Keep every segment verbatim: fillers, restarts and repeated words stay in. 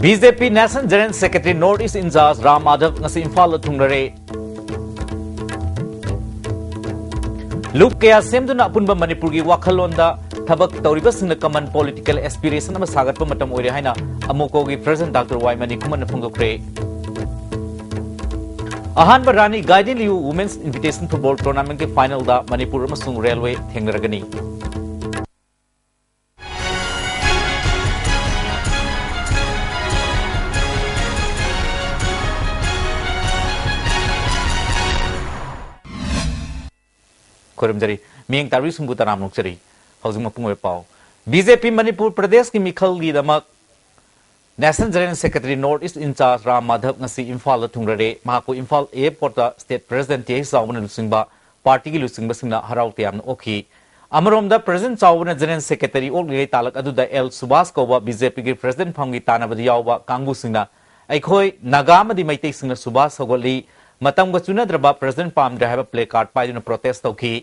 B J P National General Secretary North East in charge Ram Madhav ꯉꯁꯤ ꯏꯝꯐꯥꯜꯗ ꯊꯨꯡꯂꯔꯦ꯫ ꯂꯨꯞ ꯀꯌꯥ ꯁꯦꯝꯗꯨꯅ ꯑꯄꯨꯟꯕ ꯃꯅꯤꯄꯨꯔꯒꯤ ꯋꯥꯈꯜꯂꯣꯟꯗ ꯊꯕꯛ ꯇꯧꯔꯤꯕꯁꯤꯡꯅ common political aspiration ꯑꯃ ꯁꯥꯒꯠꯄ ꯃꯇꯝ ꯑꯣꯏꯔꯦ ꯍꯥꯏꯅ ꯑꯃꯣꯀꯣꯒꯤ President Doctor ꯋꯥꯏ ꯃꯅꯤꯀꯨꯃꯥꯔꯅ ꯐꯣꯡꯗꯣꯛꯈ꯭ꯔꯦ꯫ ꯑꯍꯥꯟꯕ ꯔꯥꯅꯤ ꯒꯥꯏꯗꯤꯟꯂꯤꯌꯨ Women's Invitation Football Tournamentꯀꯤ finalꯗ ꯃꯅꯤꯄꯨꯔ ꯑꯃꯁꯨꯡ ꯔꯦꯜꯋꯦ ꯊꯦꯡꯅꯔꯒꯅꯤ꯫ ꯈꯣꯏꯔꯝꯖꯔꯤ꯫ ꯃꯤꯠꯌꯦꯡ ꯇꯥꯕꯤꯔꯤꯕꯁꯤꯡꯕꯨ ꯇꯔꯥꯝꯅ ꯑꯣꯛꯆꯔꯤ꯫ ꯍꯧꯖꯤꯛ ꯃꯄꯨꯡ ꯑꯣꯏꯕ ꯄꯥꯎ꯫ ꯕꯤ ꯖꯦ ꯄꯤ ꯃꯅꯤꯄꯨꯔ ꯄ꯭ꯔꯗꯦꯁꯀꯤ ꯃꯤꯈꯜꯒꯤꯗꯃꯛ National General Secretary North East in charge Ram Madhav ꯉꯁꯤ ꯏꯝꯐꯥꯜꯗ ꯊꯨꯡꯂꯔꯦ꯫ ꯃꯍꯥꯛꯄꯨ ꯏꯝꯐꯥꯜ airportꯇ State President ꯇꯤ ꯑꯩꯆ ꯆꯥꯎꯕꯅ ꯂꯨꯆꯤꯡꯕ partyꯒꯤ ꯂꯨꯆꯤꯡꯕꯁꯤꯡꯅ ꯍꯔꯥꯎ ꯇꯌꯥꯝꯅ ꯑꯣꯛꯈꯤ꯫ ꯑꯃꯔꯣꯝꯗ President ꯆꯥꯎꯕꯅ General Secretary ꯑꯣꯛꯂꯤꯉꯩ ꯇꯥꯂꯛ ꯑꯗꯨꯗ ꯑꯦꯜ ꯁꯨꯕꯥꯁ ꯀꯧꯕ ꯕꯤ ꯖꯦ ꯄꯤꯒꯤ President ꯐꯝꯒꯤ ꯇꯥꯟꯅꯕꯗ ꯌꯥꯎꯕ ꯀꯥꯡꯕꯨꯁꯤꯡꯅ "ꯑꯩꯈꯣꯏ ꯅꯥꯒꯥ ꯑꯃꯗꯤ ꯃꯩꯇꯩꯁꯤꯡꯅ ꯁꯨꯕꯥꯁ ꯍꯧꯒꯠꯂꯤ, ꯃꯇꯝꯒ ꯆꯨꯅꯗ꯭ꯔꯕ President ꯄꯥꯝꯗ꯭ꯔꯦ" ꯍꯥꯏꯕ placard ꯄꯥꯏꯗꯨꯅ protest ꯇꯧꯈꯤ꯫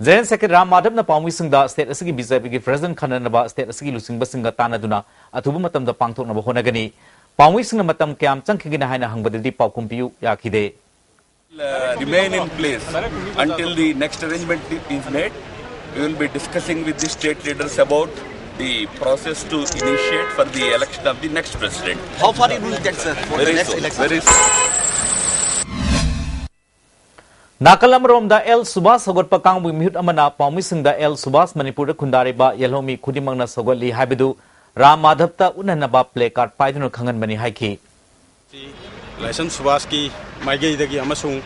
General Secretary ꯔꯥꯝ ꯃꯥꯙꯕꯅ ꯄꯥꯎꯃꯤꯁꯤꯡꯗ state ꯑꯁꯤꯒꯤ ꯕꯤ ꯖꯦ ꯄꯤꯒꯤ President ꯈꯟꯅꯅꯕ state ꯑꯁꯤꯒꯤ ꯂꯨꯆꯤꯡꯕꯁꯤꯡꯒ ꯇꯥꯟꯅꯗꯨꯅ ꯑꯊꯨꯕ ꯃꯇꯝꯗ ꯄꯥꯡꯊꯣꯛꯅꯕ ꯍꯣꯠꯅꯒꯅꯤ꯫ ꯄꯥꯎꯃꯤꯁꯤꯡꯅ ꯇꯥꯡ ꯀꯌꯥꯝ ꯆꯪꯈꯤꯒꯅꯤ ꯍꯥꯏꯅ ꯍꯪꯕꯗꯗꯤ ꯄꯥꯎꯈꯨꯝ ꯄꯤꯌꯨ ꯌꯥꯈꯤꯗꯦ꯫ Uh, remain in place until the next arrangement is made. We will be discussing with the state leaders about the process to initiate for the election of the next president. How far it will take, sir, for the next election? Very soon. ꯅꯥꯀꯜ ꯑꯃꯔꯣꯝꯗ L Subhas ꯍꯧꯒꯠꯄ ꯀꯥꯡꯕꯨꯒꯤ ꯃꯤꯍꯨꯠ ꯑꯃꯅ ꯄꯥꯎꯃꯤꯁꯤꯡꯗ L Subhas ꯃꯅꯤꯄꯨꯔꯗ ꯈꯨꯟꯗꯥꯔꯤꯕ ꯌꯦꯜꯍꯧꯃꯤ ꯈꯨꯗꯤꯡꯃꯛꯅ ꯁꯧꯒꯠꯂꯤ ꯍꯥꯏꯕꯗꯨ ꯔꯥꯝ ꯃꯥꯙꯕꯇ ꯎꯠꯍꯟꯅꯕ placard ꯄꯥꯏꯗꯨꯅ ꯈꯪꯍꯟꯕꯅꯤ ꯍꯥꯏꯈꯤ꯫ ꯂꯥꯏꯁ꯭ꯔꯝ ꯁꯨꯕꯥꯁꯀꯤ ꯃꯥꯏꯀꯩꯗꯒꯤ ꯑꯃꯁꯨꯡ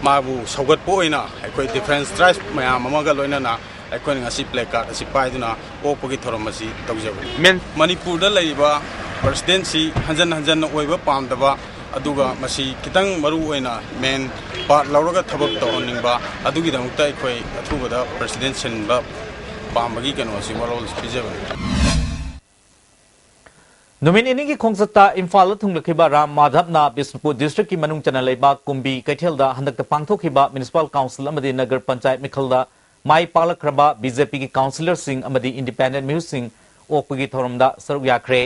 ꯃꯥꯕꯨ ꯁꯧꯒꯠꯄ ꯑꯣꯏꯅ ꯑꯩꯈꯣꯏ different tribe ꯃꯌꯥꯝ ꯑꯃꯒ ꯂꯣꯏꯅꯅ ꯑꯩꯈꯣꯏꯅ ꯉꯁꯤ placard ꯑꯁꯤ ꯄꯥꯏꯗꯨꯅ ꯑꯣꯛꯄꯒꯤ ꯊꯧꯔꯝ ꯑꯁꯤ ꯇꯧꯖꯕꯅꯤ꯫ ꯃꯅꯤꯄꯨꯔꯗ ꯂꯩꯔꯤꯕ Presidentꯁꯤ ꯍꯟꯖꯟ ꯍꯟꯖꯟꯅ ꯑꯣꯏꯕ ꯄꯥꯝꯗꯕ, ꯑꯗꯨꯒ ꯃꯁꯤ ꯈꯤꯇꯪ ꯃꯔꯨ ꯑꯣꯏꯅ main part ꯂꯧꯔꯒ ꯊꯕꯛ ꯇꯧꯍꯟꯅꯤꯡꯕ, ꯑꯗꯨꯒꯤꯗꯃꯛꯇ ꯑꯩꯈꯣꯏ ꯑꯊꯨꯕꯗ President ꯁꯤꯟꯕ ꯄꯥꯝꯕꯒꯤ ꯀꯩꯅꯣꯁꯤ ꯋꯥꯔꯣꯜ ꯄꯤꯖꯕꯅꯤ꯫ ꯅꯨꯃꯤꯠ ꯅꯤꯅꯤꯒꯤ ꯈꯣꯡꯆꯠꯇ ꯏꯝꯐꯥꯜꯗ ꯊꯨꯡꯂꯛꯈꯤꯕ ꯔꯥꯝ ꯃꯥꯙꯕꯅ ꯕꯤꯁꯅꯨꯄꯨꯔ districtꯀꯤ ꯃꯅꯨꯡ ꯆꯟꯅ ꯂꯩꯕ ꯀꯨꯝꯕꯤ ꯀꯩꯊꯦꯜꯗ ꯍꯟꯗꯛꯇ ꯄꯥꯡꯊꯣꯛꯈꯤꯕ Municipal Council ꯑꯃꯗꯤ ꯅꯒꯔ ꯄꯟꯆꯥꯌꯠ ꯃꯤꯈꯜꯗ ꯃꯥꯏ ꯄꯥꯛꯂꯛꯈ꯭ꯔꯕ ꯕꯤ ꯖꯦ ꯄꯤꯒꯤ councillorꯁꯤꯡ ꯑꯃꯗꯤ independent ꯃꯤꯍꯨꯠꯁꯤꯡ ꯑꯣꯛꯄꯒꯤ ꯊꯧꯔꯝꯗ ꯁꯔꯨꯛ ꯌꯥꯈ꯭ꯔꯦ꯫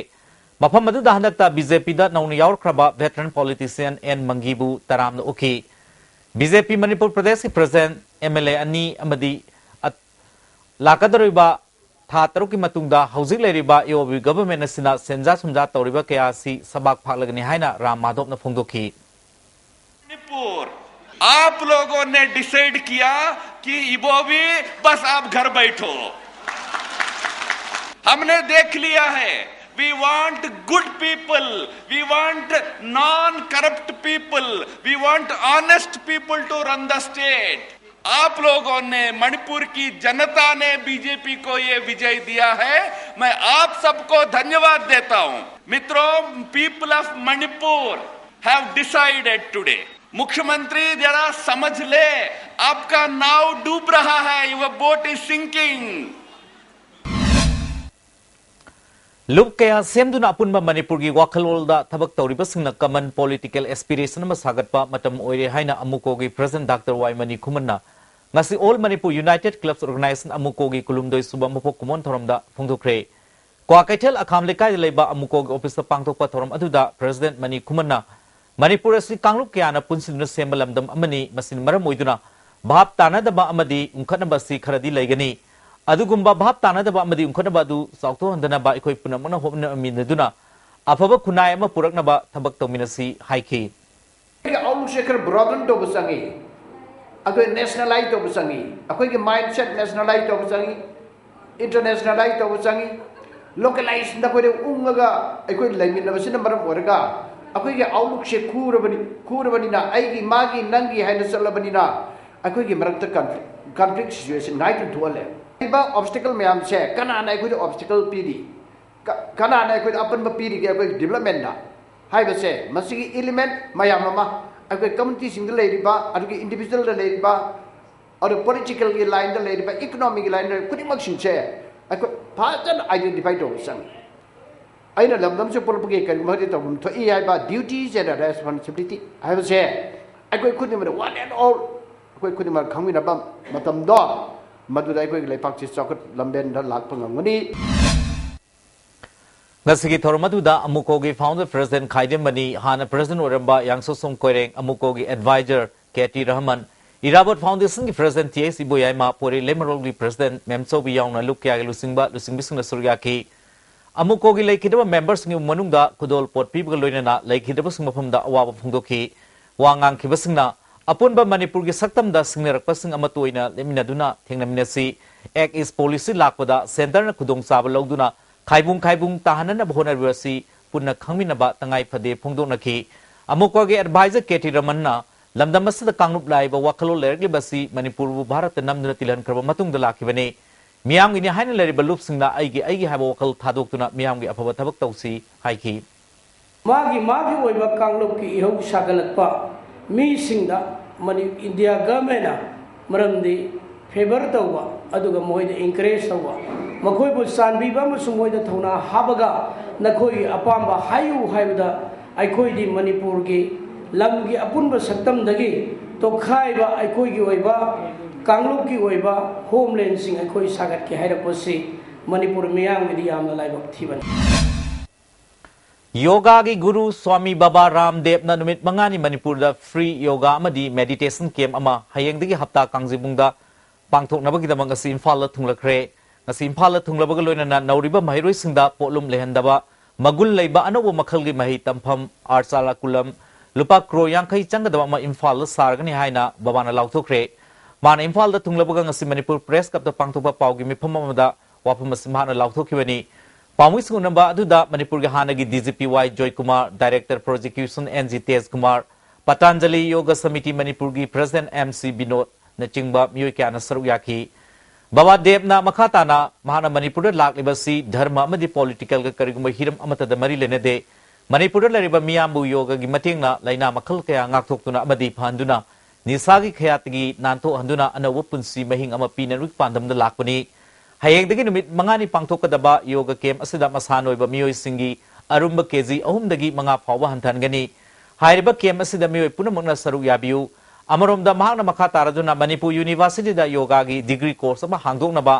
ꯃꯐꯝ ꯑꯗꯨꯗ ꯍꯟꯗꯛꯇ ꯕꯤ ꯖꯦ ꯄꯤꯗ ꯅꯧꯅ ꯌꯥꯎꯔꯛꯈ꯭ꯔꯕ veteran politician ꯑꯦꯟ ꯃꯪꯒꯤꯕꯨ ꯇꯔꯥꯝꯅ ꯑꯣꯛꯈꯤ꯫ ꯕꯤ ꯖꯦ ꯄꯤ ꯃꯅꯤꯄꯨꯔ ꯄ꯭ꯔꯗꯦꯁꯀꯤ president, ꯑꯦꯝ ꯑꯦꯜ ꯑꯦ ꯑꯅꯤ ꯑꯃꯗꯤ ꯑꯠ-, ꯂꯥꯛꯀꯗꯧꯔꯤꯕ ꯊꯥ ꯇꯔꯨꯛꯀꯤ ꯃꯇꯨꯡꯗ ꯍꯧꯖꯤꯛ ꯂꯩꯔꯤꯕ ꯑꯦ ꯑꯣ ꯕꯤ government ꯑꯁꯤꯅ ꯁꯦꯟꯖꯥ ꯊꯨꯝꯖꯥ ꯇꯧꯔꯤꯕ ꯀꯌꯥ ꯑꯁꯤ ꯁꯕꯥꯛ ꯐꯥꯛꯂꯒꯅꯤ ꯍꯥꯏꯅ ꯔꯥꯝ ꯃꯥꯙꯣꯞꯅ ꯐꯣꯡꯗꯣꯛꯈꯤ꯫ मणिपुर, आप लोगों ने डिसाइड किया कि इबोवी, बस आप घर बैठो। हमने देख लिया है, we want good people, we want non corrupt people, we want honest people to run the state। आप लोगों ने, मणिपुर की जनता ने बीजेपी को ये विजय दिया है। मैं आप सबको धन्यवाद देता हूं। मित्रों, people of Manipur have decided today। मुख्यमंत्री, जरा समझ ले, आपका नाव डूब रहा है, your boat is sinking। ꯂꯨꯞ ꯀꯌꯥ ꯁꯦꯝꯗꯨꯅ ꯑꯄꯨꯟꯕ ꯃꯅꯤꯄꯨꯔꯒꯤ ꯋꯥꯈꯜꯂꯣꯟꯗ ꯊꯕꯛ ꯇꯧꯔꯤꯕꯁꯤꯡꯅ common political aspiration ꯑꯃ ꯁꯥꯒꯠꯄ ꯃꯇꯝ ꯑꯣꯏꯔꯦ ꯍꯥꯏꯅ ꯑꯃꯨꯀꯣꯒꯤ president ꯗꯥꯛꯇꯔ ꯋꯥꯏ ꯃꯅꯤ ꯈꯨꯃꯟꯅ ꯉꯁꯤ All Manipur United Clubs Organization, ꯑꯃꯨꯀꯣꯒꯤ ꯀꯨꯟꯍꯨꯝꯗꯣꯏ ꯁꯨꯕ ꯃꯄꯣꯛ ꯀꯨꯝꯑꯣꯟ ꯊꯧꯔꯝꯗ ꯐꯣꯡꯗꯣꯛꯈ꯭ꯔꯦ꯫ ꯀ꯭ꯋꯥꯀꯩꯊꯦꯜ ꯑꯈꯥꯝ ꯂꯩꯀꯥꯏꯗ ꯂꯩꯕ ꯑꯃꯨꯀꯣꯒꯤ office ꯇ ꯄꯥꯡꯊꯣꯛꯄ ꯊꯧꯔꯝ ꯑꯗꯨꯗ president ꯃꯅꯤ ꯈꯨꯃꯟꯅ ꯃꯅꯤꯄꯨꯔ ꯑꯁꯤ ꯀꯥꯡꯂꯨꯞ ꯀꯌꯥꯅ ꯄꯨꯟꯁꯤꯟꯗꯨꯅ ꯁꯦꯝꯕ ꯂꯝꯗꯝ ꯑꯃꯅꯤ꯫ ꯃꯁꯤꯅ ꯃꯔꯝ ꯑꯣꯏꯗꯨꯅ ꯚꯥꯞ ꯇꯥꯅꯗꯕ ꯑꯃꯗꯤ ꯎꯪꯈꯠꯅꯕ ꯑꯁꯤ ꯈꯔꯗꯤ ꯂꯩꯒꯅꯤ꯫ ꯑꯗꯨꯒꯨꯝꯕ ꯚꯥꯞ ꯇꯥꯅꯗꯕ ꯑꯃꯗꯤ ꯎꯪꯈꯠꯅꯕ ꯑꯗꯨ ꯆꯥꯎꯊꯣꯛꯍꯟꯗꯅꯕ ꯑꯩꯈꯣꯏ ꯄꯨꯝꯅꯃꯛꯅ ꯍꯣꯠꯅꯃꯤꯟꯅꯗꯨꯅ ꯑꯐꯕ ꯈꯨꯟꯅꯥꯏ ꯑꯃ ꯄꯨꯔꯛꯅꯕ ꯊꯕꯛ ꯇꯧꯃꯤꯟꯅꯁꯤ ꯍꯥꯏꯈꯤ꯫ ꯑꯩꯈꯣꯏꯒꯤ outlook ꯁꯦ ꯈꯔ broaden ꯇꯧꯕ ꯆꯪꯉꯤ꯫ ꯑꯩꯈꯣꯏ nationalize ꯇꯧꯕ ꯆꯪꯉꯤ꯫ ꯑꯩꯈꯣꯏꯒꯤ mindset nationalize ꯇꯧꯕ ꯆꯪꯉꯤ꯫ Internationalize ꯇꯧꯕ ꯆꯪꯉꯤ꯫ Localize ꯅꯈꯣꯏꯗ ꯎꯪꯉꯒ ꯑꯩꯈꯣꯏ ꯂꯩꯃꯤꯟꯅꯕꯁꯤꯅ ꯃꯔꯝ ꯑꯣꯏꯔꯒ ꯑꯩꯈꯣꯏꯒꯤ outlook ꯁꯦ ꯈꯨꯔꯕꯅꯤ-, ꯈꯨꯔꯕꯅꯤꯅ ꯑꯩꯒꯤ, ꯃꯥꯒꯤ, ꯅꯪꯒꯤ ꯍꯥꯏꯅ ꯆꯠꯂꯕꯅꯤꯅ ꯑꯩꯈꯣꯏꯒꯤ ꯃꯔꯛꯇ conflict, conflict situation ꯉꯥꯏꯗꯨꯅ ꯊꯣꯛꯍꯜꯂꯦ꯫ ꯂꯩꯔꯤꯕ obstacle ꯃꯌꯥꯝꯁꯦ ꯀꯅꯥꯅ ꯑꯩꯈꯣꯏꯗ obstacle ꯄꯤꯔꯤ? ꯀ-, ꯀꯅꯥꯅ ꯑꯩꯈꯣꯏꯗ ꯑꯄꯟꯕ ꯄꯤꯔꯤꯒꯦ ꯑꯩꯈꯣꯏꯒꯤ development ꯇ? ꯍꯥꯏꯕꯁꯦ, ꯃꯁꯤꯒꯤ element ꯃꯌꯥꯝ ꯑꯃ ꯑꯩꯈꯣꯏ community ꯁꯤꯡꯗ ꯂꯩꯔꯤꯕ, ꯑꯗꯨꯒ individual ꯗ ꯂꯩꯔꯤꯕ, ꯑꯗꯨ political ꯒꯤ line ꯗ ꯂꯩꯔꯤꯕ, economy ꯒꯤ line ꯗ ꯈꯨꯗꯤꯡꯃꯛꯁꯤꯡꯁꯦ ꯑꯩꯈꯣꯏ ꯐꯖꯅ identify ꯇꯧꯕ ꯆꯪꯉꯤ꯫ ꯑꯩꯅ ꯂꯝꯗꯝꯁꯦ ꯄꯨꯔꯛꯄꯒꯤ ꯀꯔꯤꯒꯨꯝꯕ ꯈꯔꯗꯤ ꯇꯧꯐꯝ ꯊꯣꯛꯏ ꯍꯥꯏꯕ duties and responsibility ꯍꯥꯏꯕꯁꯦ ꯑꯩꯈꯣꯏ ꯈꯨꯗꯤꯡꯃꯛꯅ one and all ꯑꯩꯈꯣꯏ ꯈꯨꯗꯤꯡꯃꯛ ꯈꯪꯃꯤꯟꯅꯕ ꯃꯇꯝꯗꯣ, ꯃꯗꯨꯗ ꯑꯩꯈꯣꯏꯒꯤ ꯂꯩꯄꯥꯛꯁꯤ ꯆꯥꯎꯈꯠ ꯂꯝꯕꯦꯟꯗ ꯂꯥꯛꯄ ꯉꯝꯒꯅꯤ꯫ ꯉꯁꯤꯒꯤ ꯊꯧꯔꯝ ꯑꯗꯨꯗ ꯑꯃꯨꯀꯣꯒꯤ founder president ꯈꯥꯏꯗꯦꯝꯕꯅꯤ, ꯍꯥꯟꯅ president ꯑꯣꯏꯔꯝꯕ ꯌꯥꯡꯁꯣꯁꯣꯝ ꯀꯣꯏꯔꯦꯡ, ꯑꯃꯨꯀꯣꯒꯤ advisor ꯀꯦ ꯇꯤ ꯔꯍꯃꯟ, ꯏꯔꯥꯕꯣꯠ foundation ꯒꯤ president ꯇꯤ ꯑꯩꯆ ꯏꯕꯣꯌꯥꯏꯃ, ꯄꯣꯏꯔꯩ ꯂꯩꯃꯔꯣꯜꯒꯤ president ꯃꯦꯝꯆꯧꯕꯤ ꯌꯥꯎꯅ ꯂꯨꯞ ꯀꯌꯥꯒꯤ ꯂꯨꯆꯤꯡꯕ, ꯂꯨꯆꯤꯡꯕꯤꯁꯤꯡꯅ ꯁꯔꯨꯛ ꯌꯥꯈꯤ꯫ ꯑꯃꯨꯀꯣꯒꯤ ꯂꯩꯈꯤꯗꯕ member ꯁꯤꯡꯒꯤ ꯃꯅꯨꯡꯗ ꯈꯨꯗꯣꯜ ꯄꯣꯠ ꯄꯤꯕꯒ ꯂꯣꯏꯅꯅ ꯂꯩꯈꯤꯗꯕꯁꯤꯡ ꯃꯐꯝꯗ ꯑꯋꯥꯕ ꯐꯣꯡꯗꯣꯛꯈꯤ꯫ ꯋꯥ ꯉꯥꯡꯈꯤꯕꯁꯤꯡꯅ ꯑꯄꯨꯟꯕ ꯃꯅꯤꯄꯨꯔꯒꯤ ꯁꯛꯇꯝꯗ ꯁꯤꯡꯅꯔꯛꯄꯁꯤꯡ ꯑꯃꯠꯇ ꯑꯣꯏꯅ ꯂꯦꯞꯃꯤꯟꯅꯗꯨꯅ ꯊꯦꯡꯅꯃꯤꯟꯅꯁꯤ꯫ Act East policy ꯂꯥꯛꯄꯗ centre ꯅ ꯈꯨꯗꯣꯡꯆꯥꯕ ꯂꯧꯗꯨꯅ ꯈꯥꯏꯕꯨꯡ ꯈꯥꯏꯕꯨꯡ ꯇꯥꯍꯟꯅꯅꯕ ꯍꯣꯠꯅꯔꯤꯕ ꯑꯁꯤ ꯄꯨꯟꯅ ꯈꯪꯃꯤꯟꯅꯕ ꯇꯉꯥꯏ ꯐꯗꯦ ꯐꯣꯡꯗꯣꯛꯅꯈꯤ꯫ ꯑꯃꯨꯛꯀꯒꯤ advisor ꯀꯦ ꯇꯤ ꯔꯃꯟꯅ ꯂꯝꯗꯝ ꯑꯁꯤꯗ ꯀꯥꯡꯂꯨꯞ ꯂꯥꯛꯏꯕ ꯋꯥꯈꯜꯂꯣꯟ ꯂꯩꯔꯛꯂꯤꯕ ꯑꯁꯤ ꯃꯅꯤꯄꯨꯔꯕꯨ ꯚꯥꯔꯠꯇ ꯅꯝꯗꯨꯅ ꯇꯤꯜꯍꯟꯈ꯭ꯔꯕ ꯃꯇꯨꯡꯗ ꯂꯥꯛꯈꯤꯕꯅꯤ꯫ ꯃꯤꯌꯥꯝꯒꯤꯅꯤ ꯍꯥꯏꯅ ꯂꯩꯔꯤꯕ ꯂꯨꯞꯁꯤꯡꯅ ꯑꯩꯒꯤ ꯑꯩꯒꯤ ꯍꯥꯏꯕ ꯋꯥꯈꯜ ꯊꯥꯗꯣꯛꯇꯨꯅ ꯃꯤꯌꯥꯝꯒꯤ ꯑꯐꯕ ꯊꯕꯛ ꯇꯧꯁꯤ ꯍꯥꯏꯈꯤ꯫ ꯃꯥꯒꯤ ꯃꯥꯒꯤ ꯑꯣꯏꯕ ꯀꯥꯡꯂꯨꯞꯀꯤ ꯏꯍꯧ ꯁꯥꯒꯠꯂꯛꯄ ꯃꯤꯁꯤꯡꯗ ꯃꯅꯤ-, ꯏꯟꯗꯤꯌꯥ government ꯅ ꯃꯔꯝꯗꯤ favour ꯇꯧꯕ, ꯑꯗꯨꯒ ꯃꯈꯣꯏꯗ encourage ꯇꯧꯕ, ꯃꯈꯣꯏꯕꯨ ꯆꯥꯟꯕꯤꯕ ꯑꯃꯁꯨꯡ ꯃꯣꯏꯗ ꯊꯧꯅꯥ ꯍꯥꯞꯄꯒ ꯅꯈꯣꯏꯒꯤ ꯑꯄꯥꯝꯕ ꯍꯥꯏꯌꯨ ꯍꯥꯏꯕꯗ ꯑꯩꯈꯣꯏꯗꯤ ꯃꯅꯤꯄꯨꯔꯒꯤ ꯂꯝꯒꯤ ꯑꯄꯨꯟꯕ ꯁꯛꯇꯝꯗꯒꯤ ꯇꯣꯈꯥꯏꯕ ꯑꯩꯈꯣꯏꯒꯤ ꯑꯣꯏꯕ ꯀꯥꯡꯂꯨꯞꯀꯤ ꯑꯣꯏꯕ homeland ꯁꯤꯡ ꯑꯩꯈꯣꯏ ꯁꯥꯒꯠꯀꯦ ꯍꯥꯏꯔꯛꯄꯁꯤ ꯃꯅꯤꯄꯨꯔ ꯃꯤꯌꯥꯝꯒꯤꯗꯤ ꯌꯥꯝꯅ ꯂꯥꯏꯕꯛ ꯊꯤꯕꯅꯤ꯫ ꯌꯣꯒꯥꯒꯤ ꯒꯨꯔꯨ ꯁ꯭ꯋꯥꯃꯤ ꯕꯕꯥ ꯔꯥꯝꯗꯦꯕꯅ ꯅꯨꯃꯤꯠ ꯃꯉꯥꯅꯤ ꯃꯅꯤꯄꯨꯔꯗ free yoga ꯑꯃꯗꯤ meditation camp ꯑꯃ ꯍꯌꯦꯡꯗꯒꯤ ꯍꯞꯇꯥ ꯀꯥꯡꯖꯩꯕꯨꯡꯗ ꯄꯥꯡꯊꯣꯛꯅꯕꯒꯤꯗꯃꯛ ꯉꯁꯤ ꯏꯝꯐꯥꯜꯗ ꯊꯨꯡꯂꯈ꯭ꯔꯦ꯫ ꯉꯁꯤ ꯏꯝꯐꯥꯜꯗ ꯊꯨꯡꯂꯕꯒ ꯂꯣꯏꯅꯅ ꯅꯧꯔꯤꯕ ꯃꯍꯩꯔꯣꯏꯁꯤꯡꯗ ꯄꯣꯠꯂꯨꯝ ꯂꯩꯍꯟꯗꯕ, ꯃꯒꯨꯟ ꯂꯩꯕ ꯑꯅꯧꯕ ꯃꯈꯜꯒꯤ ꯃꯍꯩ ꯇꯝꯐꯝ ꯑꯥꯔꯆꯥꯂꯥꯀꯨꯂꯝ ꯂꯨꯄꯥ ꯀ꯭ꯔꯣꯔ ꯌꯥꯡꯈꯩ ꯆꯪꯒꯗꯕ ꯑꯃ ꯏꯝꯐꯥꯜꯗ ꯁꯥꯔꯒꯅꯤ ꯍꯥꯏꯅ ꯕꯕꯥꯅ ꯂꯥꯎꯊꯣꯛꯈ꯭ꯔꯦ꯫ ꯃꯥꯅ ꯏꯝꯐꯥꯜꯗ ꯊꯨꯡꯂꯕꯒ ꯉꯁꯤ ꯃꯅꯤꯄꯨꯔ Press Club ꯇ ꯄꯥꯡꯊꯣꯛꯄ ꯄꯥꯎꯒꯤ ꯃꯤꯐꯝ ꯑꯃꯗ ꯋꯥꯐꯝ ꯑꯁꯤ ꯃꯍꯥꯛꯅ ꯂꯥꯎꯊꯣꯛꯈꯤꯕꯅꯤ꯫ ꯄꯥꯎꯃꯤꯁꯤꯡ ꯎꯅꯕ ꯑꯗꯨꯗ ꯃꯅꯤꯄꯨꯔꯒꯤ ꯍꯥꯟꯅꯒꯤ D G P Y Joykumar, Director Prosecution N G Tejkumar, Patanjali Yoga Samiti ꯃꯅꯤꯄꯨꯔꯒꯤ President ꯑꯦꯝ ꯁꯤ ꯕꯤꯅꯣꯗꯅꯆꯤꯡꯕ ꯃꯤꯑꯣꯏ ꯀꯌꯥꯅ ꯁꯔꯨꯛ ꯌꯥꯈꯤ꯫ ꯕꯕꯥ ꯗꯦꯕꯅ ꯃꯈꯥ ꯇꯥꯅ ꯃꯍꯥꯛꯅ ꯃꯅꯤꯄꯨꯔꯗ ꯂꯥꯛꯂꯤꯕꯁꯤ ꯙꯔꯃ ꯑꯃꯗꯤ political ꯒ ꯀꯔꯤꯒꯨꯝꯕ ꯍꯤꯔꯝ ꯑꯃꯠꯇꯗ ꯃꯔꯤ ꯂꯩꯅꯗꯦ꯫ ꯃꯅꯤꯄꯨꯔꯗ ꯂꯩꯔꯤꯕ ꯃꯤꯌꯥꯝꯕꯨ ꯌꯣꯒꯒꯤ ꯃꯇꯦꯡꯅ ꯂꯥꯏꯅꯥ ꯃꯈꯜ ꯀꯌꯥ ꯉꯥꯛꯊꯣꯛꯇꯨꯅ ꯑꯃꯗꯤ ꯐꯍꯟꯗꯨꯅ ꯅꯤꯁꯥꯒꯤ ꯈꯌꯥꯠꯇꯒꯤ ꯅꯥꯟꯊꯣꯛꯍꯟꯗꯨꯅ ꯑꯅꯧꯕ ꯄꯨꯟꯁꯤ ꯃꯍꯤꯡ ꯑꯃ ꯄꯤꯅꯕꯒꯤ ꯄꯥꯟꯗꯝꯗ ꯂꯥꯛꯄꯅꯤ꯫ ꯍꯌꯦꯡꯗꯒꯤ ꯅꯨꯃꯤꯠ ꯃꯉꯥꯅꯤ ꯄꯥꯡꯊꯣꯛꯀꯗꯕ ꯌꯣꯒ camp ꯑꯁꯤꯗ ꯃꯁꯥ ꯅꯣꯏꯕ ꯃꯤꯑꯣꯏꯁꯤꯡꯒꯤ ꯑꯔꯨꯝꯕ ꯀꯦ ꯖꯤ ꯑꯍꯨꯝꯗꯒꯤ ꯃꯉꯥ ꯐꯥꯎꯕ ꯍꯟꯊꯍꯟꯒꯅꯤ꯫ ꯍꯥꯏꯔꯤꯕ camp ꯑꯁꯤꯗ ꯃꯤꯑꯣꯏ ꯄꯨꯝꯅꯃꯛꯅ ꯁꯔꯨꯛ ꯌꯥꯕꯤꯌꯨ꯫ ꯑꯃꯔꯣꯝꯗ ꯃꯍꯥꯛꯅ ꯃꯈꯥ ꯇꯥꯔꯗꯨꯅ ꯃꯅꯤꯄꯨꯔ University ꯗ ꯌꯣꯒꯥꯒꯤ degree course ꯑꯃ ꯍꯥꯡꯗꯣꯛꯅꯕ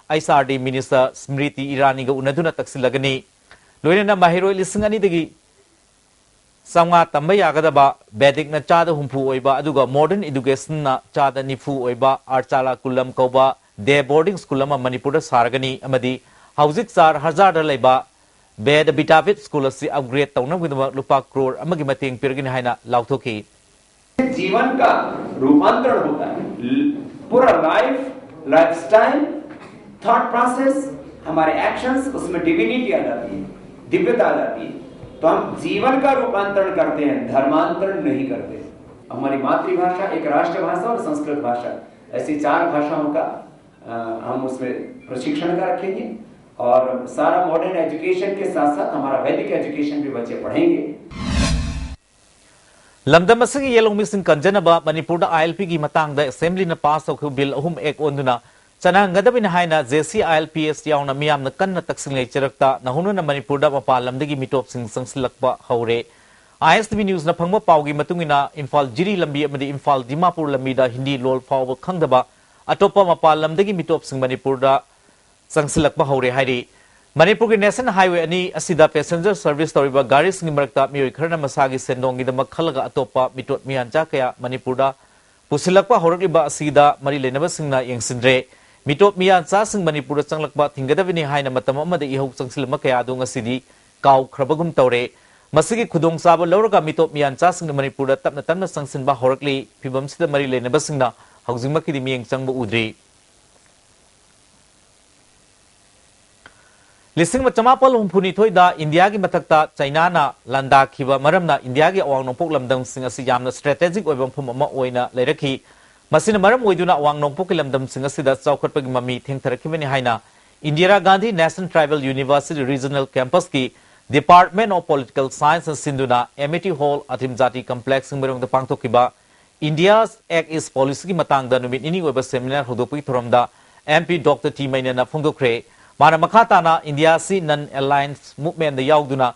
ꯑꯩꯆ ꯑꯥꯔ ꯗꯤ Minister ꯁ꯭ꯃ꯭ꯔꯤꯇꯤ ꯏꯔꯥꯅꯤꯒ ꯎꯅꯗꯨꯅ ꯇꯛꯁꯤꯜꯂꯒꯅꯤ꯫ ꯂꯣꯏꯅꯅ ꯃꯍꯩꯔꯣꯏ ꯂꯤꯁꯤꯡ ꯑꯅꯤꯗꯒꯤ ꯆꯥꯝꯃꯉꯥ ꯇꯝꯕ ꯌꯥꯒꯗꯕ ꯕꯦꯗꯤꯛꯅ ꯆꯥꯗ ꯍꯨꯝꯐꯨ ꯑꯣꯏꯕ ꯑꯗꯨꯒ ꯃꯣꯗꯔꯟ ꯏꯗꯨꯀꯦꯁꯟꯅ ꯆꯥꯗ ꯅꯤꯐꯨ ꯑꯣꯏꯕ ꯑꯥꯔꯆꯥꯂꯥ ꯀꯨꯂꯝ ꯀꯧꯕ ꯗꯦ ꯕꯣꯔꯗꯤꯡ ꯁ꯭ꯀꯨꯜ ꯑꯃ ꯃꯅꯤꯄꯨꯔꯗ ꯁꯥꯔꯒꯅꯤ ꯑꯃꯗꯤ ꯍꯧꯖꯤꯛ ꯆꯥꯔ ꯍꯖꯥꯔꯗ ꯂꯩꯕ ꯕꯦꯗ ꯕꯤꯇꯥꯕꯤꯠ ꯁ꯭ꯀꯨꯜ ꯑꯁꯤ ꯑꯞꯒ꯭ꯔꯦꯗ ꯇꯧꯅꯕꯒꯤꯗꯃꯛ ꯂꯨꯄꯥ ꯀ꯭ꯔꯣꯔ ꯑꯃꯒꯤ ꯃꯇꯦꯡ ꯄꯤꯔꯒꯅꯤ ꯍꯥꯏꯅ ꯂꯥꯎꯊꯣꯛꯈꯤ꯫ जीवन का रूपांतरण होता है। पूरा लाइफ, लाइफस्टाइल, थॉट प्रोसेस, हमारे एक्शंस, उसमें डिविनिटी आ जाती है, दिव्यता आ जाती है। तो हम जीवन का रूपांतरण करते हैं, धर्मांतरण नहीं करते। हमारी मातृभाषा, एक राष्ट्रभाषा और संस्कृत भाषा, ऐसी चार भाषाओं का अ, हम उसमें प्रशिक्षण का रखेंगे और सारा मॉडर्न एजुकेशन के साथ साथ हमारा वैदिक एजुकेशन भी बच्चे पढ़ेंगे। ꯂꯝꯗꯝ ꯑꯁꯤꯒꯤ ꯌꯦꯜꯍꯧꯃꯤꯁꯤꯡ ꯀꯟꯖꯅꯕ ꯃꯅꯤꯄꯨꯔꯗ ILPꯒꯤ ꯃꯇꯥꯡꯗ ꯑꯦꯁꯦꯝꯕ꯭ꯂꯤꯅ ꯄꯥꯁ ꯇꯧꯈꯤꯕ ꯕꯤꯜ ꯑꯍꯨꯝ ꯑꯦꯛ ꯑꯣꯟꯗꯨꯅ ꯆꯠꯅꯍꯟꯒꯗꯕꯅꯤ ꯍꯥꯏꯅ JCILPS ꯌꯥꯎꯅ ꯃꯤꯌꯥꯝꯅ ꯀꯟꯅ ꯇꯛꯁꯤꯡ ꯂꯩ ꯆꯩꯔꯛꯇ ꯅꯧꯍꯧꯅꯅ ꯃꯅꯤꯄꯨꯔꯗ ꯃꯄꯥꯟ ꯂꯝꯗꯒꯤ ꯃꯤꯇꯣꯞꯁꯤꯡ ꯆꯪꯁꯤꯜꯂꯛꯄ ꯍꯧꯔꯦ꯫ ISTV ꯅ꯭ꯌꯨꯁꯅ ꯐꯪꯕ ꯄꯥꯎꯒꯤ ꯃꯇꯨꯡ ꯏꯟꯅ ꯏꯝꯐꯥꯜ ꯖꯤꯔꯤ ꯂꯝꯕꯤ ꯑꯃꯗꯤ ꯏꯝꯐꯥꯜ ꯗꯤꯃꯥꯄꯨꯔ ꯂꯝꯕꯤꯗ ꯍꯤꯟꯗꯤ ꯂꯣꯜ ꯐꯥꯎꯕ ꯈꯪꯗꯕ ꯑꯇꯣꯞꯄ ꯃꯄꯥꯟ ꯂꯝꯗꯒꯤ ꯃꯤꯇꯣꯞꯁꯤꯡ ꯃꯅꯤꯄꯨꯔꯗ ꯆꯪꯁꯤꯜꯂꯛꯄ ꯍꯧꯔꯦ ꯍꯥꯏꯔꯤ꯫ ꯃꯅꯤꯄꯨꯔꯒꯤ ꯅꯦꯁꯅꯦꯜ ꯍꯥꯏꯋꯦ ꯑꯅꯤ ꯑꯁꯤꯗ ꯄꯦꯁꯦꯟꯖꯔ ꯁꯔꯚꯤꯁ ꯇꯧꯔꯤꯕ ꯒꯥꯔꯤꯁꯤꯡꯒꯤ ꯃꯔꯛꯇ ꯃꯤꯑꯣꯏ ꯈꯔꯅ ꯃꯁꯥꯒꯤ ꯁꯦꯟꯗꯣꯡꯒꯤꯗꯃꯛ ꯈꯜꯂꯒ ꯑꯇꯣꯞꯄ ꯃꯤꯇꯣꯞ ꯃꯤꯌꯥꯟꯆꯥ ꯀꯌꯥ ꯃꯅꯤꯄꯨꯔꯗ ꯄꯨꯁꯤꯜꯂꯛꯄ ꯍꯧꯔꯛꯂꯤꯕ ꯑꯁꯤꯗ ꯃꯔꯤ ꯂꯩꯅꯕꯁꯤꯡꯅ ꯌꯦꯡꯁꯤꯟꯗ꯭ꯔꯦ꯫ ꯃꯤꯇꯣꯞ ꯃꯤꯌꯥꯟꯆꯥꯁꯤꯡ ꯃꯅꯤꯄꯨꯔꯗ ꯆꯪꯂꯛꯄ ꯊꯤꯡꯒꯗꯕꯅꯤ ꯍꯥꯏꯅ ꯃꯇꯝ ꯑꯃꯗ ꯏꯍꯧ ꯆꯪꯁꯤꯜꯂꯝꯕ ꯀꯌꯥ ꯑꯗꯨ ꯉꯁꯤꯗꯤ ꯀꯥꯎꯈ꯭ꯔꯕꯒꯨꯝ ꯇꯧꯔꯦ꯫ ꯃꯁꯤꯒꯤ ꯈꯨꯗꯣꯡꯆꯥꯕ ꯂꯧꯔꯒ ꯃꯤꯇꯣꯞ ꯃꯤꯌꯥꯟꯆꯥꯁꯤꯡꯅ ꯃꯅꯤꯄꯨꯔꯗ ꯇꯞꯅ ꯇꯞꯅ ꯆꯪꯁꯤꯟꯕ ꯍꯧꯔꯛꯂꯤ꯫ ꯐꯤꯕꯝꯁꯤꯗ ꯃꯔꯤ ꯂꯩꯅꯕꯁꯤꯡꯅ ꯍꯧꯖꯤꯛꯃꯛꯀꯤꯗꯤ ꯃꯤꯠꯌꯦꯡ ꯆꯪꯕ ꯎꯗ꯭ꯔꯤ꯫ ꯂꯤꯁꯤꯡ ꯑꯃ ꯆꯃꯥꯄꯜ ꯍꯨꯝꯐꯨꯅꯤꯊꯣꯏꯗ ꯏꯟꯗꯤꯌꯥꯒꯤ ꯃꯊꯛꯇ ꯆꯩꯅꯥꯅ ꯂꯥꯟꯗꯥꯈꯤꯕ ꯃꯔꯝꯅ ꯏꯟꯗꯤꯌꯥꯒꯤ ꯑꯋꯥꯡ ꯅꯣꯡꯄꯣꯛ ꯂꯝꯗꯝꯁꯤꯡ ꯑꯁꯤ ꯌꯥꯝꯅ ꯁ꯭ꯇ꯭ꯔꯦꯇꯦꯖꯤꯛ ꯑꯣꯏꯕ ꯃꯐꯝ ꯑꯃ ꯑꯣꯏꯅ ꯂꯩꯔꯛꯈꯤ꯫ ꯃꯁꯤꯅ ꯃꯔꯝ ꯑꯣꯏꯗꯨꯅ ꯑꯋꯥꯡ ꯅꯣꯡꯄꯣꯛꯀꯤ ꯂꯝꯗꯝꯁꯤꯡ ꯑꯁꯤꯗ ꯆꯥꯎꯈꯠꯄꯒꯤ ꯃꯃꯤ ꯊꯦꯡꯊꯔꯛꯈꯤꯕꯅꯤ ꯍꯥꯏꯅ Indira Gandhi national tribal university regional ꯀꯦꯝꯄꯁꯀꯤ ꯗꯤꯄꯥꯔꯠꯃꯦꯟ ꯑꯣꯐ ꯄꯣꯂꯤꯇꯤꯀꯦꯜ ꯁꯥꯏꯟꯁꯅ ꯁꯤꯟꯗꯨꯅ ꯑꯦꯃꯤꯇꯤ ꯍꯣꯜ ꯑꯊꯤꯝ ꯖꯥꯇꯤ ꯀꯝꯄ꯭ꯂꯦꯛꯁ ꯁꯤꯡꯃꯩꯔꯣꯡꯗ ꯄꯥꯡꯊꯣꯛꯈꯤꯕ ꯏꯟꯗꯤꯌꯥꯁ ꯑꯦꯛ ꯏꯁ ꯄꯣꯂꯤꯁꯤꯒꯤ ꯃꯇꯥꯡꯗ ꯅꯨꯃꯤꯠ ꯅꯤꯅꯤ ꯑꯣꯏꯕ ꯁꯦꯃꯤꯅꯥꯔ ꯍꯧꯗꯣꯛꯄꯒꯤ ꯊꯧꯔꯝꯗ MP ꯗꯣꯛꯇꯔ ꯇꯤ ꯃꯩꯅꯦꯅ ꯐꯣꯡꯗꯣꯛꯈ꯭ꯔꯦ꯫ ꯃꯥꯅ ꯃꯈꯥ ꯇꯥꯅ ꯏꯟꯗꯤꯌꯥ ꯑꯁꯤ ꯅꯟ ꯑꯦꯂꯥꯏꯟꯁ ꯃꯨꯚꯃꯦꯟꯗ ꯌꯥꯎꯗꯨꯅ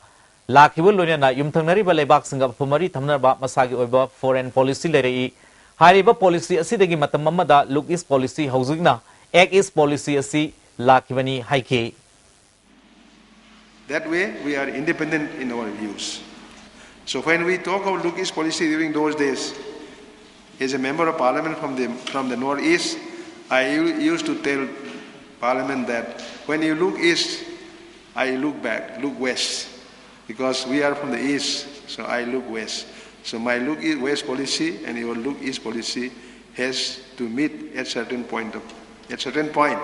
ꯂꯥꯛꯈꯤꯕ ꯂꯣꯏꯅꯅ ꯌꯨꯝꯊꯪꯅꯔꯤꯕ ꯂꯩꯕꯥꯛꯁꯤꯡꯒ ꯑꯐꯕ ꯃꯔꯤ ꯊꯝꯅꯅꯕ ꯃꯁꯥꯒꯤ ꯑꯣꯏꯕ ꯐꯣꯔꯦꯟ ꯄꯣꯂꯤꯁꯤ ꯂꯩꯔꯛꯏ꯫ ꯍꯥꯏꯔꯤꯕ ꯄꯣꯂꯤꯁꯤ ꯑꯁꯤꯗꯒꯤ ꯃꯇꯝ ꯑꯃꯗ ꯂꯨꯛ ꯏꯁ ꯄꯣꯂꯤꯁꯤ, ꯍꯧꯖꯤꯛꯅ ꯑꯦꯛ ꯏꯁ ꯄꯣꯂꯤꯁꯤ ꯑꯁꯤ ꯂꯥꯛꯈꯤꯕꯅꯤ ꯍꯥꯏꯈꯤ꯫ That way, we are independent in our views. So when we talk of Look East policy during those days, as a member of parliament from the, from the Northeast, I u- used to tell parliament that when you look east, I look back, look west, because we are from the east, so I look west. So my look east, west policy and your look east policy has to meet at certain point of, at certain point,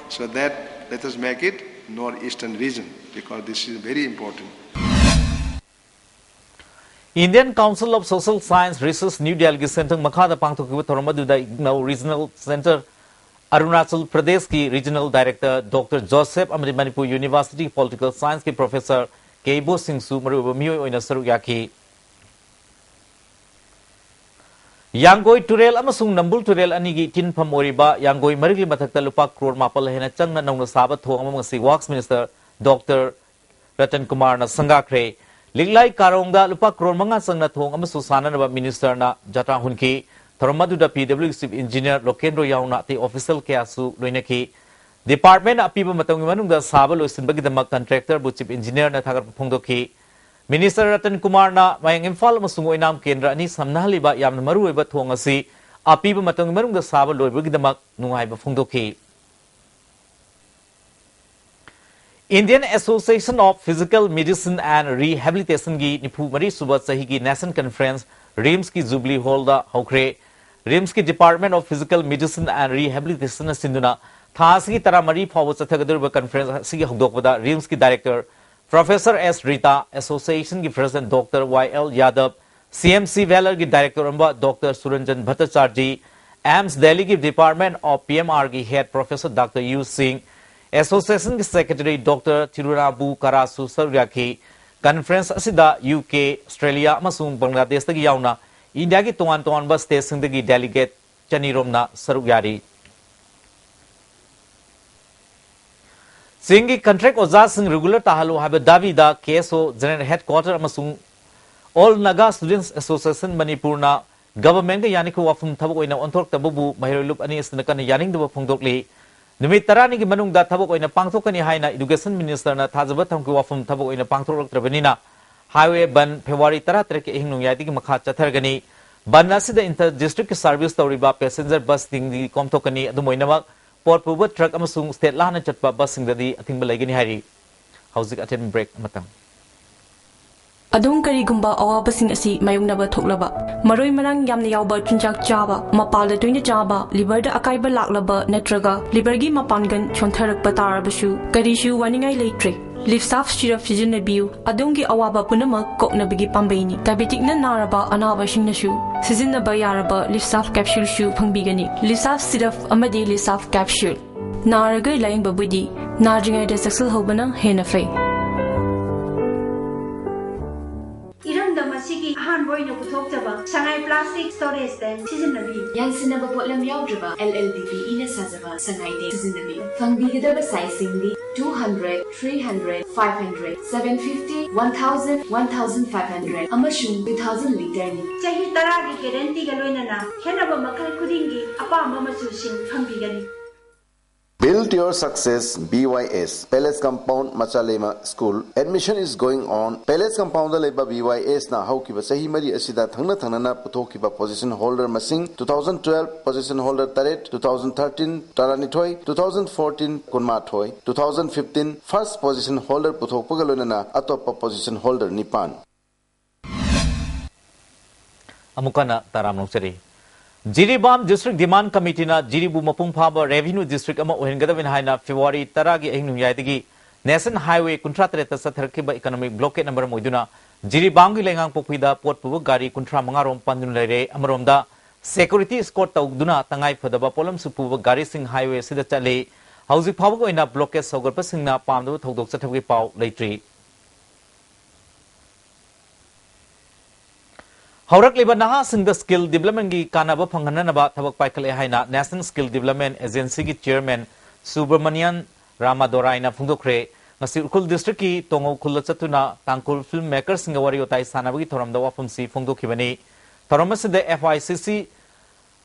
so that let us make it northeastern region, because this is very important. Indian Council of Social Science Research New Delhi ꯒꯤ ꯁꯦꯟꯊꯪ ꯃꯈꯥꯗ ꯄꯥꯡꯊꯣꯛꯈꯤꯕ ꯊꯧꯔꯝ ꯑꯗꯨꯗ ꯏꯒꯅꯧ Regional Center Arunachal ꯄ꯭ꯔꯗꯦꯁꯀꯤ Regional Director Doctor Joseph ꯑꯃꯗꯤ Manipur University Political Science ꯀꯤ Professor ꯀꯦ ꯏꯕꯣꯁꯤꯡꯁꯨ ꯃꯔꯨꯑꯣꯏꯕ ꯃꯤꯑꯣꯏ ꯑꯣꯏꯅ ꯁꯔꯨꯛ ꯌꯥꯈꯤ꯫ ꯌꯥꯡꯒꯣꯏ ꯇꯨꯔꯦꯜ ꯑꯃꯁꯨꯡ ꯅꯝꯕꯨꯜ ꯇꯨꯔꯦꯜ ꯑꯅꯤꯒꯤ ꯏꯇꯤꯟꯐꯝ ꯑꯣꯏꯔꯤꯕ ꯌꯥꯡꯒꯣꯏ ꯃꯔꯤꯛꯂꯤ ꯃꯊꯛꯇ ꯂꯨꯄꯥ ꯀ꯭ꯔꯣꯔ ꯃꯥꯄꯜ ꯍꯦꯟꯅ ꯆꯪꯅ ꯅꯧꯅ ꯁꯥꯕ ꯊꯣꯡ ꯑꯃ ꯉꯁꯤ Works Minister Doctor ꯔꯇꯟ ꯀꯨꯃꯥꯔꯅ ꯁꯪꯒꯥꯈ꯭ꯔꯦ꯫ ꯂꯤꯛꯂꯥꯏ ꯀꯥꯔꯣꯡꯗ ꯂꯨꯄꯥ ꯀ꯭ꯔꯣꯔ ꯃꯉꯥ ꯆꯪꯅ ꯊꯣꯡ ꯑꯃꯁꯨ ꯁꯥꯅꯅꯕ minister ꯅ ꯖꯇ꯭ꯔꯥ ꯍꯨꯟꯈꯤ꯫ ꯊꯧꯔꯝ ꯑꯗꯨꯗ P W C Chief Engineer ꯂꯣꯀꯦꯟꯗ꯭ꯔꯣ ꯌꯥꯎꯅ ꯑꯇꯩ official ꯀꯌꯥꯁꯨ ꯂꯣꯏꯅꯈꯤ꯫ Department ꯅ ꯑꯄꯤꯕ ꯃꯇꯝꯒꯤ ꯃꯅꯨꯡꯗ ꯁꯥꯕ ꯂꯣꯏꯁꯤꯟꯕꯒꯤꯗꯃꯛ contractor ꯕꯨ Chief Engineer ꯅ ꯊꯥꯒꯠꯄ ꯐꯣꯡꯗꯣꯛꯈꯤ꯫ Minister ꯔꯇꯟ ꯀꯨꯃꯥꯔꯅ ꯃꯌꯥꯡ ꯏꯝꯐꯥꯜ ꯑꯃꯁꯨꯡ ꯑꯣꯏꯅꯥꯝ ꯀꯦꯟꯗ꯭ꯔ ꯑꯅꯤ ꯁꯝꯅꯍꯜꯂꯤꯕ ꯌꯥꯝꯅ ꯃꯔꯨꯑꯣꯏꯕ ꯊꯣꯡ ꯑꯁꯤ ꯑꯄꯤꯕ ꯃꯇꯝꯒꯤ ꯃꯅꯨꯡꯗ ꯁꯥꯕ ꯂꯣꯏꯕꯒꯤꯗꯃꯛ ꯅꯨꯡꯉꯥꯏꯕ ꯐꯣꯡꯗꯣꯛꯈꯤ꯫ Indian Association of Physical Medicine and Rehabilitation ꯒꯤ ꯅꯤꯐꯨ ꯃꯔꯤ ꯁꯨꯕ ꯆꯍꯤꯒꯤ National Conference RIMS ꯀꯤ Jubilee Hall ꯗ ꯍꯧꯈ꯭ꯔꯦ꯫ RIMS ꯀꯤ Department of Physical Medicine and Rehabilitation ꯅ ꯁꯤꯟꯗꯨꯅ ꯊꯥ ꯑꯁꯤꯒꯤ ꯇꯔꯥꯃꯔꯤ ꯐꯥꯎꯕ ꯆꯠꯊꯒꯗꯧꯔꯤꯕ conference ꯑꯁꯤꯒꯤ ꯍꯧꯗꯣꯛꯄꯗ RIMS ꯀꯤ Director Professor S Rita, Association ꯒꯤ President Doctor ꯋꯥꯏ ꯑꯦꯜ ꯌꯥꯗꯕ, C M C Vellore ꯒꯤ Director ꯑꯣꯏꯔꯝꯕ Doctor ꯁꯨꯔꯟꯖꯟ ꯚꯠꯇꯆꯥꯔꯖꯤ, AIIMS Delhi ꯒꯤ Department of P M R ꯒꯤ Head Professor Doctor ꯌꯨ ꯁꯤꯡ, Association ꯒꯤ Secretary Doctor ꯊꯤꯔꯨꯅꯥꯕꯨ ꯀꯔꯥꯁꯨ ꯁꯔꯨꯛ ꯌꯥꯈꯤ꯫ Conference ꯑꯁꯤꯗ ꯌꯨ ꯀꯦ, ꯑꯁꯇ꯭ꯔꯦꯂꯤꯌꯥ ꯑꯃꯁꯨꯡ ꯕꯪꯒ꯭ꯂꯥꯗꯦꯁꯇꯒꯤ ꯌꯥꯎꯅ ꯏꯟꯗꯤꯌꯥꯒꯤ ꯇꯣꯉꯥꯟ ꯇꯣꯉꯥꯟꯕ state ꯁꯤꯡꯗꯒꯤ delegate ꯆꯅꯤꯔꯣꯝꯅ ꯁꯔꯨꯛ ꯌꯥꯔꯤ꯫ ꯆꯤꯡꯒꯤ contract ꯑꯣꯖꯥꯁꯤꯡ regular ꯇꯥꯍꯜꯂꯨ ꯍꯥꯏꯕ ꯗꯥꯕꯤꯗ K S O General Headquarter ꯑꯃꯁꯨꯡ All Naga Students Association ꯃꯅꯤꯄꯨꯔꯅ government ꯀ ꯌꯥꯅꯤꯡꯕ ꯋꯥꯐꯝ ꯊꯕꯛ ꯑꯣꯏꯅ ꯑꯣꯟꯊꯣꯔꯛꯇꯕꯕꯨ ꯃꯍꯩꯔꯣꯏ ꯂꯨꯞ ꯑꯅꯤ ꯑꯁꯤꯅ ꯀꯟꯅ ꯌꯥꯅꯤꯡꯗꯕ ꯐꯣꯡꯗꯣꯛꯂꯤ꯫ ꯅꯨꯃꯤꯠ ꯇꯔꯥꯅꯤꯒꯤ ꯃꯅꯨꯡꯗ ꯊꯕꯛ ꯑꯣꯏꯅ ꯄꯥꯡꯊꯣꯛꯀꯅꯤ ꯍꯥꯏꯅ Education Ministerꯅ ꯊꯥꯖꯕ ꯊꯝꯈꯤꯕ ꯋꯥꯐꯝ ꯊꯕꯛ ꯑꯣꯏꯅ ꯄꯥꯡꯊꯣꯛꯂꯛꯇ꯭ꯔꯕꯅꯤꯅ highway ꯕꯟ February ꯇꯔꯥꯇꯔꯦꯠꯀꯤ ꯑꯍꯤꯡ ꯅꯣꯡꯌꯥꯏꯗꯒꯤ ꯃꯈꯥ ꯆꯠꯊꯔꯒꯅꯤ꯫ ꯕꯟ ꯑꯁꯤꯗ inter districtꯀꯤ service ꯇꯧꯔꯤꯕ passenger busꯁꯤꯡꯗꯤ ꯀꯣꯝꯊꯣꯛꯀꯅꯤ꯫ ꯑꯗꯨꯝ ꯑꯣꯏꯅꯃꯛ, ꯄꯣꯠ ꯄꯨꯕ truck ꯑꯃꯁꯨꯡ state ꯂꯥꯟꯅ ꯆꯠꯄ busꯁꯤꯡꯗꯗꯤ ꯑꯊꯤꯡꯕ ꯂꯩꯒꯅꯤ ꯍꯥꯏꯔꯤ꯫ ꯍꯧꯖꯤꯛ ꯑꯊꯦꯟꯕ break ꯑꯃꯇꯪ꯫ ꯑꯗꯣꯝ ꯀꯔꯤꯒꯨꯝꯕ ꯑꯋꯥꯕꯁꯤꯡ ꯑꯁꯤ ꯃꯥꯌꯣꯛꯅꯕ ꯊꯣꯛꯂꯕ, ꯃꯔꯣꯏ ꯃꯔꯥꯡ ꯌꯥꯝꯅ ꯌꯥꯎꯕ ꯆꯤꯟꯖꯥꯛ ꯆꯥꯕ, ꯃꯄꯥꯜꯗ ꯇꯣꯏꯅ ꯆꯥꯕ, liverꯗ ꯑꯀꯥꯏꯕ ꯂꯥꯛꯂꯕ ꯅꯠꯇ꯭ꯔꯒ liverꯒꯤ ꯃꯄꯥꯡꯒꯜ ꯁꯣꯟꯊꯔꯛꯄ ꯇꯥꯔꯕꯁꯨ, ꯀꯔꯤꯁꯨ ꯋꯥꯅꯤꯡꯉꯥꯏ ꯂꯩꯇ꯭ꯔꯦ꯫ Livsaf syrup ꯁꯤꯖꯤꯟꯅꯕꯤꯌꯨ, ꯑꯗꯣꯝꯒꯤ ꯑꯋꯥꯕ ꯄꯨꯝꯅꯃꯛ ꯀꯣꯛꯅꯕꯒꯤ ꯄꯥꯝꯕꯩꯅꯤ꯫ Diabeticꯅ ꯅꯥꯔꯕ ꯑꯅꯥꯕꯁꯤꯡꯅꯁꯨ ꯁꯤꯖꯤꯟꯅꯕ ꯌꯥꯔꯕ Livsaf capsuleꯁꯨ ꯐꯪꯕꯤꯒꯅꯤ꯫ Livsaf syrup ꯑꯃꯗꯤ Livsaf capsule꯫ ꯅꯥꯔꯒ ꯂꯥꯌꯦꯡꯕꯕꯨꯗꯤ ꯅꯥꯗ꯭ꯔꯤꯉꯩꯗ ꯆꯦꯛꯁꯤꯜꯍꯧꯕꯅ ꯍꯦꯟꯅ ꯐꯩ꯫ ꯏꯔꯝꯗꯝ ꯑꯁꯤꯒꯤ ꯑꯍꯥꯟꯕ ꯑꯣꯏꯅ ꯄꯨꯊꯣꯛꯆꯕ ꯁꯉꯥꯏ plastic storage tank ꯁꯤꯖꯤꯟꯅꯕꯤꯌꯨ꯫ ꯌꯥꯟꯁꯤꯟꯅꯕ ꯄꯣꯠꯂꯝ ꯌꯥꯎꯗ꯭ꯔꯕ L L D P ꯏꯅ ꯁꯥꯖꯕ ꯁꯉꯥꯏ tank ꯁꯤꯖꯤꯟꯅꯕꯤꯌꯨ꯫ ꯐꯪꯕꯤꯒꯗꯕ sizeꯁꯤꯡꯗꯤ two hundred, three hundred, five hundred, seven fifty, one thousand, one thousand five hundred ꯑꯃꯁꯨꯡ two thousand literꯅꯤ꯫ ꯆꯍꯤ ꯇꯔꯥꯒꯤ guaranteeꯒ ꯂꯣꯏꯅꯅ ꯈꯦꯠꯅꯕ ꯃꯈꯜ ꯈꯨꯗꯤꯡꯒꯤ ꯑꯄꯥꯝꯕ ꯃꯆꯨꯁꯤꯡ ꯐꯪꯕꯤꯒꯅꯤ꯫ Build your success, B Y S, Palace Compound, Machalema School. Admission is going on. Palace Compoundꯗ ꯂꯩꯕ B Y Sꯅ ꯍꯧꯈꯤꯕ ꯆꯍꯤ ꯃꯔꯤ ꯑꯁꯤꯗ ꯊꯪꯅ ꯊꯪꯅꯅ ꯄꯨꯊꯣꯛꯈꯤꯕ position holder ꯃꯁꯤꯡ, two thousand twelve position holder ꯇꯔꯦꯠ, two thousand thirteen ꯇꯔꯥꯅꯤꯊꯣꯏ, two thousand fourteen ꯀꯨꯟꯃꯥꯊꯣꯏ, two thousand fifteen first position holder ꯄꯨꯊꯣꯛꯄꯒ ꯂꯣꯏꯅꯅ ꯑꯇꯣꯞꯄ position holder ꯅꯤꯄꯥꯟ꯫ ꯑꯃꯨꯛ ꯍꯟꯅ ꯇꯔꯥꯝꯅ ꯑꯣꯛꯆꯔꯤ꯫ ꯖꯤꯔꯤꯕꯥꯝ District Demand Committeeꯅ ꯖꯤꯔꯤꯕꯨ ꯃꯄꯨꯡ ꯐꯥꯕ revenue district ꯑꯃ ꯑꯣꯏꯍꯟꯒꯗꯕꯅꯤ ꯍꯥꯏꯅ February ꯇꯔꯥꯒꯤ ꯑꯍꯤꯡ ꯅꯣꯡꯌꯥꯏꯗꯒꯤ National Highway ꯀꯨꯟꯊ꯭ꯔꯥ ꯇꯔꯦꯠꯇ ꯆꯠꯊꯔꯛꯈꯤꯕ economic blockade ꯃꯔꯝ ꯑꯣꯏꯗꯨꯅ ꯖꯤꯔꯤꯕꯥꯝꯒꯤ ꯂꯩꯉꯥꯡꯄꯣꯛꯄꯤꯗ ꯄꯣꯠ ꯄꯨꯕ ꯒꯥꯔꯤ ꯀꯨꯟꯊ꯭ꯔꯥ ꯃꯉꯥ ꯔꯣꯝ ꯄꯟꯗꯨꯅ ꯂꯩꯔꯦ꯫ ꯑꯃꯔꯣꯝꯗ, security escort ꯇꯧꯗꯨꯅ ꯇꯉꯥꯏ ꯐꯗꯕ ꯄꯣꯠꯂꯝꯁꯨ ꯄꯨꯕ ꯒꯥꯔꯤꯁꯤꯡ highway ꯑꯁꯤꯗ ꯆꯠꯂꯤ꯫ ꯍꯧꯖꯤꯛ ꯐꯥꯎꯕꯒꯤ ꯑꯣꯏꯅ blockade ꯁꯧꯒꯠꯄꯁꯤꯡꯅ ꯄꯥꯝꯗꯕ ꯊꯧꯗꯣꯛ ꯆꯠꯊꯕꯒꯤ ꯄꯥꯎ ꯂꯩꯇ꯭ꯔꯤ꯫ ꯍꯧꯔꯛꯂꯤꯕ ꯅꯍꯥꯁꯤꯡꯗ skill developmentꯀꯤ ꯀꯥꯟꯅꯕ ꯐꯪꯍꯟꯅꯅꯕ ꯊꯕꯛ ꯄꯥꯏꯈꯠꯂꯦ ꯍꯥꯏꯅ National Skill Development Agencyꯒꯤ chairman ꯁꯨꯕ꯭ꯔꯃꯅꯤꯌꯟ ꯔꯥꯃꯥꯗꯣꯔꯥꯏꯅ ꯐꯣꯡꯗꯣꯛꯈ꯭ꯔꯦ꯫ ꯉꯁꯤ ꯎꯈ꯭ꯔꯨꯜ districtꯀꯤ ꯇꯣꯉꯧ ꯈꯨꯜꯗ ꯆꯠꯇꯨꯅ ꯇꯥꯡꯈꯨꯜ film makerꯁꯤꯡꯒ ꯋꯥꯔꯤ ꯋꯥꯇꯥꯏ ꯁꯥꯟꯅꯕꯒꯤ ꯊꯧꯔꯝꯗ ꯋꯥꯐꯝꯁꯤ ꯐꯣꯡꯗꯣꯛꯈꯤꯕꯅꯤ꯫ ꯊꯧꯔꯝ ꯑꯁꯤꯗ F I C C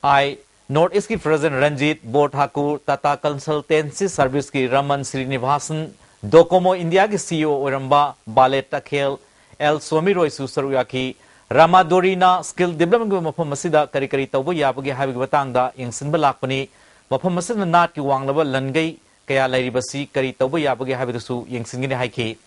I north ꯏꯁꯀꯤ ꯄ꯭ꯔꯦꯁꯤꯗꯦꯟꯠ ꯔꯟꯖꯤꯠ, ꯕꯣꯔ ꯊꯥꯀꯨꯔ, ꯇꯥꯇꯥ ꯀꯟꯁꯜꯇꯦꯟꯁꯤ ꯁꯔꯚꯤꯁꯀꯤ ꯔꯃꯟ ꯁ꯭ꯔꯤꯅꯤꯚꯥꯁꯟ, ꯗꯣꯀꯣꯃꯣ ꯏꯟꯗꯤꯌꯥꯒꯤ ꯁꯤꯏꯑꯣ ꯑꯣꯏꯔꯝꯕ ꯕꯥꯂꯦꯠ ꯇꯈꯦꯜ, ꯑꯦꯜ ꯁ꯭ꯋꯥꯃꯤ ꯔꯣꯏꯁꯨ ꯁꯔꯨꯛ ꯌꯥꯈꯤ꯫ ꯔꯥꯃꯥꯗꯣꯔꯤꯅ ꯁ꯭ꯀꯤꯜ ꯗꯤꯕ꯭ꯂꯞꯃꯦꯟꯒꯤ ꯃꯐꯝ ꯑꯁꯤꯗ ꯀꯔꯤ ꯀꯔꯤ ꯇꯧꯕ ꯌꯥꯕꯒꯦ ꯍꯥꯏꯕꯒꯤ ꯃꯇꯥꯡꯗ ꯌꯦꯡꯁꯤꯟꯕ ꯂꯥꯛꯄꯅꯤ꯫ ꯃꯐꯝ ꯑꯁꯤꯗ ꯅꯥꯠꯀꯤ ꯋꯥꯡꯂꯕ ꯂꯟꯒꯩ ꯀꯌꯥ ꯂꯩꯔꯤꯕꯁꯤ ꯀꯔꯤ ꯇꯧꯕ ꯌꯥꯕꯒꯦ ꯍꯥꯏꯕꯗꯨꯁꯨ ꯌꯦꯡꯁꯤꯟꯒꯅꯤ ꯍꯥꯏꯈꯤ꯫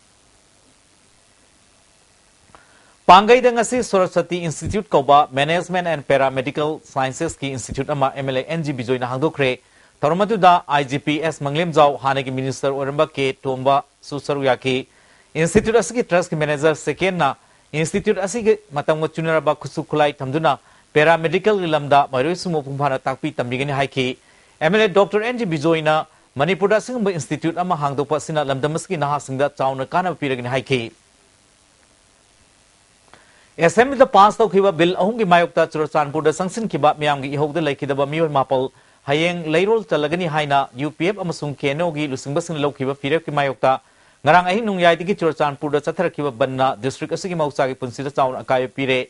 ꯄꯥꯡꯒꯩꯗ ꯉꯁꯤ ꯁꯔꯁ꯭ꯋꯇꯤ ꯏꯟꯁꯇꯤꯇ꯭ꯌꯨꯠ ꯀꯧꯕ Management and Paramedical Sciences ꯀꯤ ꯏꯟꯁꯇꯤꯇ꯭ꯌꯨꯠ ꯑꯃ M L A N G ꯕꯤꯖꯣꯏꯅ ꯍꯥꯡꯗꯣꯛꯈ꯭ꯔꯦ꯫ ꯊꯧꯔꯝ ꯑꯗꯨꯗ ꯑꯥꯏ ꯖꯤ ꯄꯤ ꯑꯦꯁ ꯃꯪꯂꯦꯝꯖꯥꯎ, ꯍꯥꯟꯅꯒꯤ ꯃꯤꯅꯤꯁꯇꯔ ꯑꯣꯏꯔꯝꯕ ꯀꯦ ꯇꯣꯝꯕꯁꯨ ꯁꯔꯨꯛ ꯌꯥꯈꯤ꯫ ꯏꯟꯁꯇꯤꯇ꯭ꯌꯨꯠ ꯑꯁꯤꯒꯤ ꯇ꯭ꯔꯁꯀꯤ ꯃꯦꯅꯦꯖꯔ ꯁꯦꯀꯦꯟꯅ ꯏꯟꯁꯇꯤꯇ꯭ꯌꯨꯠ ꯑꯁꯤꯒꯤ ꯃꯇꯝꯒ ꯆꯨꯅꯔꯕ ꯈꯨꯠꯁꯨ ꯈꯨꯠꯂꯥꯏ ꯊꯝꯗꯨꯅ ꯄꯦꯔꯥꯃꯦꯗꯤꯀꯦꯜꯒꯤ ꯂꯝꯗ ꯃꯍꯩꯔꯣꯏꯁꯤꯡꯕꯨ ꯃꯄꯨꯡ ꯐꯥꯅ ꯇꯥꯛꯄꯤ ꯇꯝꯕꯤꯒꯅꯤ ꯍꯥꯏꯈꯤ꯫ M L A doctor N G ꯕꯤꯖꯣꯏꯅ ꯃꯅꯤꯄꯨꯔꯗ ꯑꯁꯤꯒꯨꯝꯕ ꯏꯟꯁꯇꯤꯇ꯭ꯌꯨꯠ ꯑꯃ ꯍꯥꯡꯗꯣꯛꯄ ꯑꯁꯤꯅ ꯂꯝꯗꯝ ꯑꯁꯤꯒꯤ ꯅꯍꯥꯁꯤꯡꯗ ꯆꯥꯎꯅ ꯀꯥꯟꯅꯕ ꯄꯤꯔꯒꯅꯤ ꯍꯥꯏꯈꯤ꯫ ꯑꯦꯁꯦꯝꯕ꯭ꯂꯤꯗ ꯄꯥꯁ ꯇꯧꯈꯤꯕ ꯕꯤꯜ ꯑꯍꯨꯝꯒꯤ ꯃꯥꯌꯣꯛꯇ ꯆꯨꯔꯆꯥꯟꯄꯨꯔꯗ ꯆꯪꯁꯤꯟꯈꯤꯕ ꯃꯤꯌꯥꯝꯒꯤ ꯏꯍꯧꯗ ꯂꯩꯈꯤꯗꯕ ꯃꯤꯑꯣꯏ ꯃꯥꯄꯜ ꯍꯌꯦꯡ ꯂꯩꯔꯣꯜ ꯆꯜꯂꯒꯅꯤ ꯍꯥꯏꯅ ꯌꯨ ꯄꯤ ꯑꯦꯐ ꯑꯃꯁꯨꯡ ꯀꯦ ꯑꯦꯟ ꯑꯣꯒꯤ ꯂꯨꯆꯤꯡꯕꯁꯤꯡꯅ ꯂꯧꯈꯤꯕ ꯐꯤꯔꯦꯞꯀꯤ ꯃꯥꯌꯣꯛꯇ ꯉꯔꯥꯡ ꯑꯍꯤꯡ ꯅꯣꯡꯌꯥꯏꯗꯒꯤ ꯆꯨꯔꯆꯥꯟꯄꯨꯔꯗ ꯆꯠꯊꯔꯛꯈꯤꯕ ꯕꯟꯅ ꯗꯤꯁꯇ꯭ꯔꯤꯛ ꯑꯁꯤꯒꯤ ꯃꯍꯧꯁꯥꯒꯤ ꯄꯨꯟꯁꯤꯗ ꯆꯥꯎꯅ ꯑꯀꯥꯏꯕ ꯄꯤꯔꯦ꯫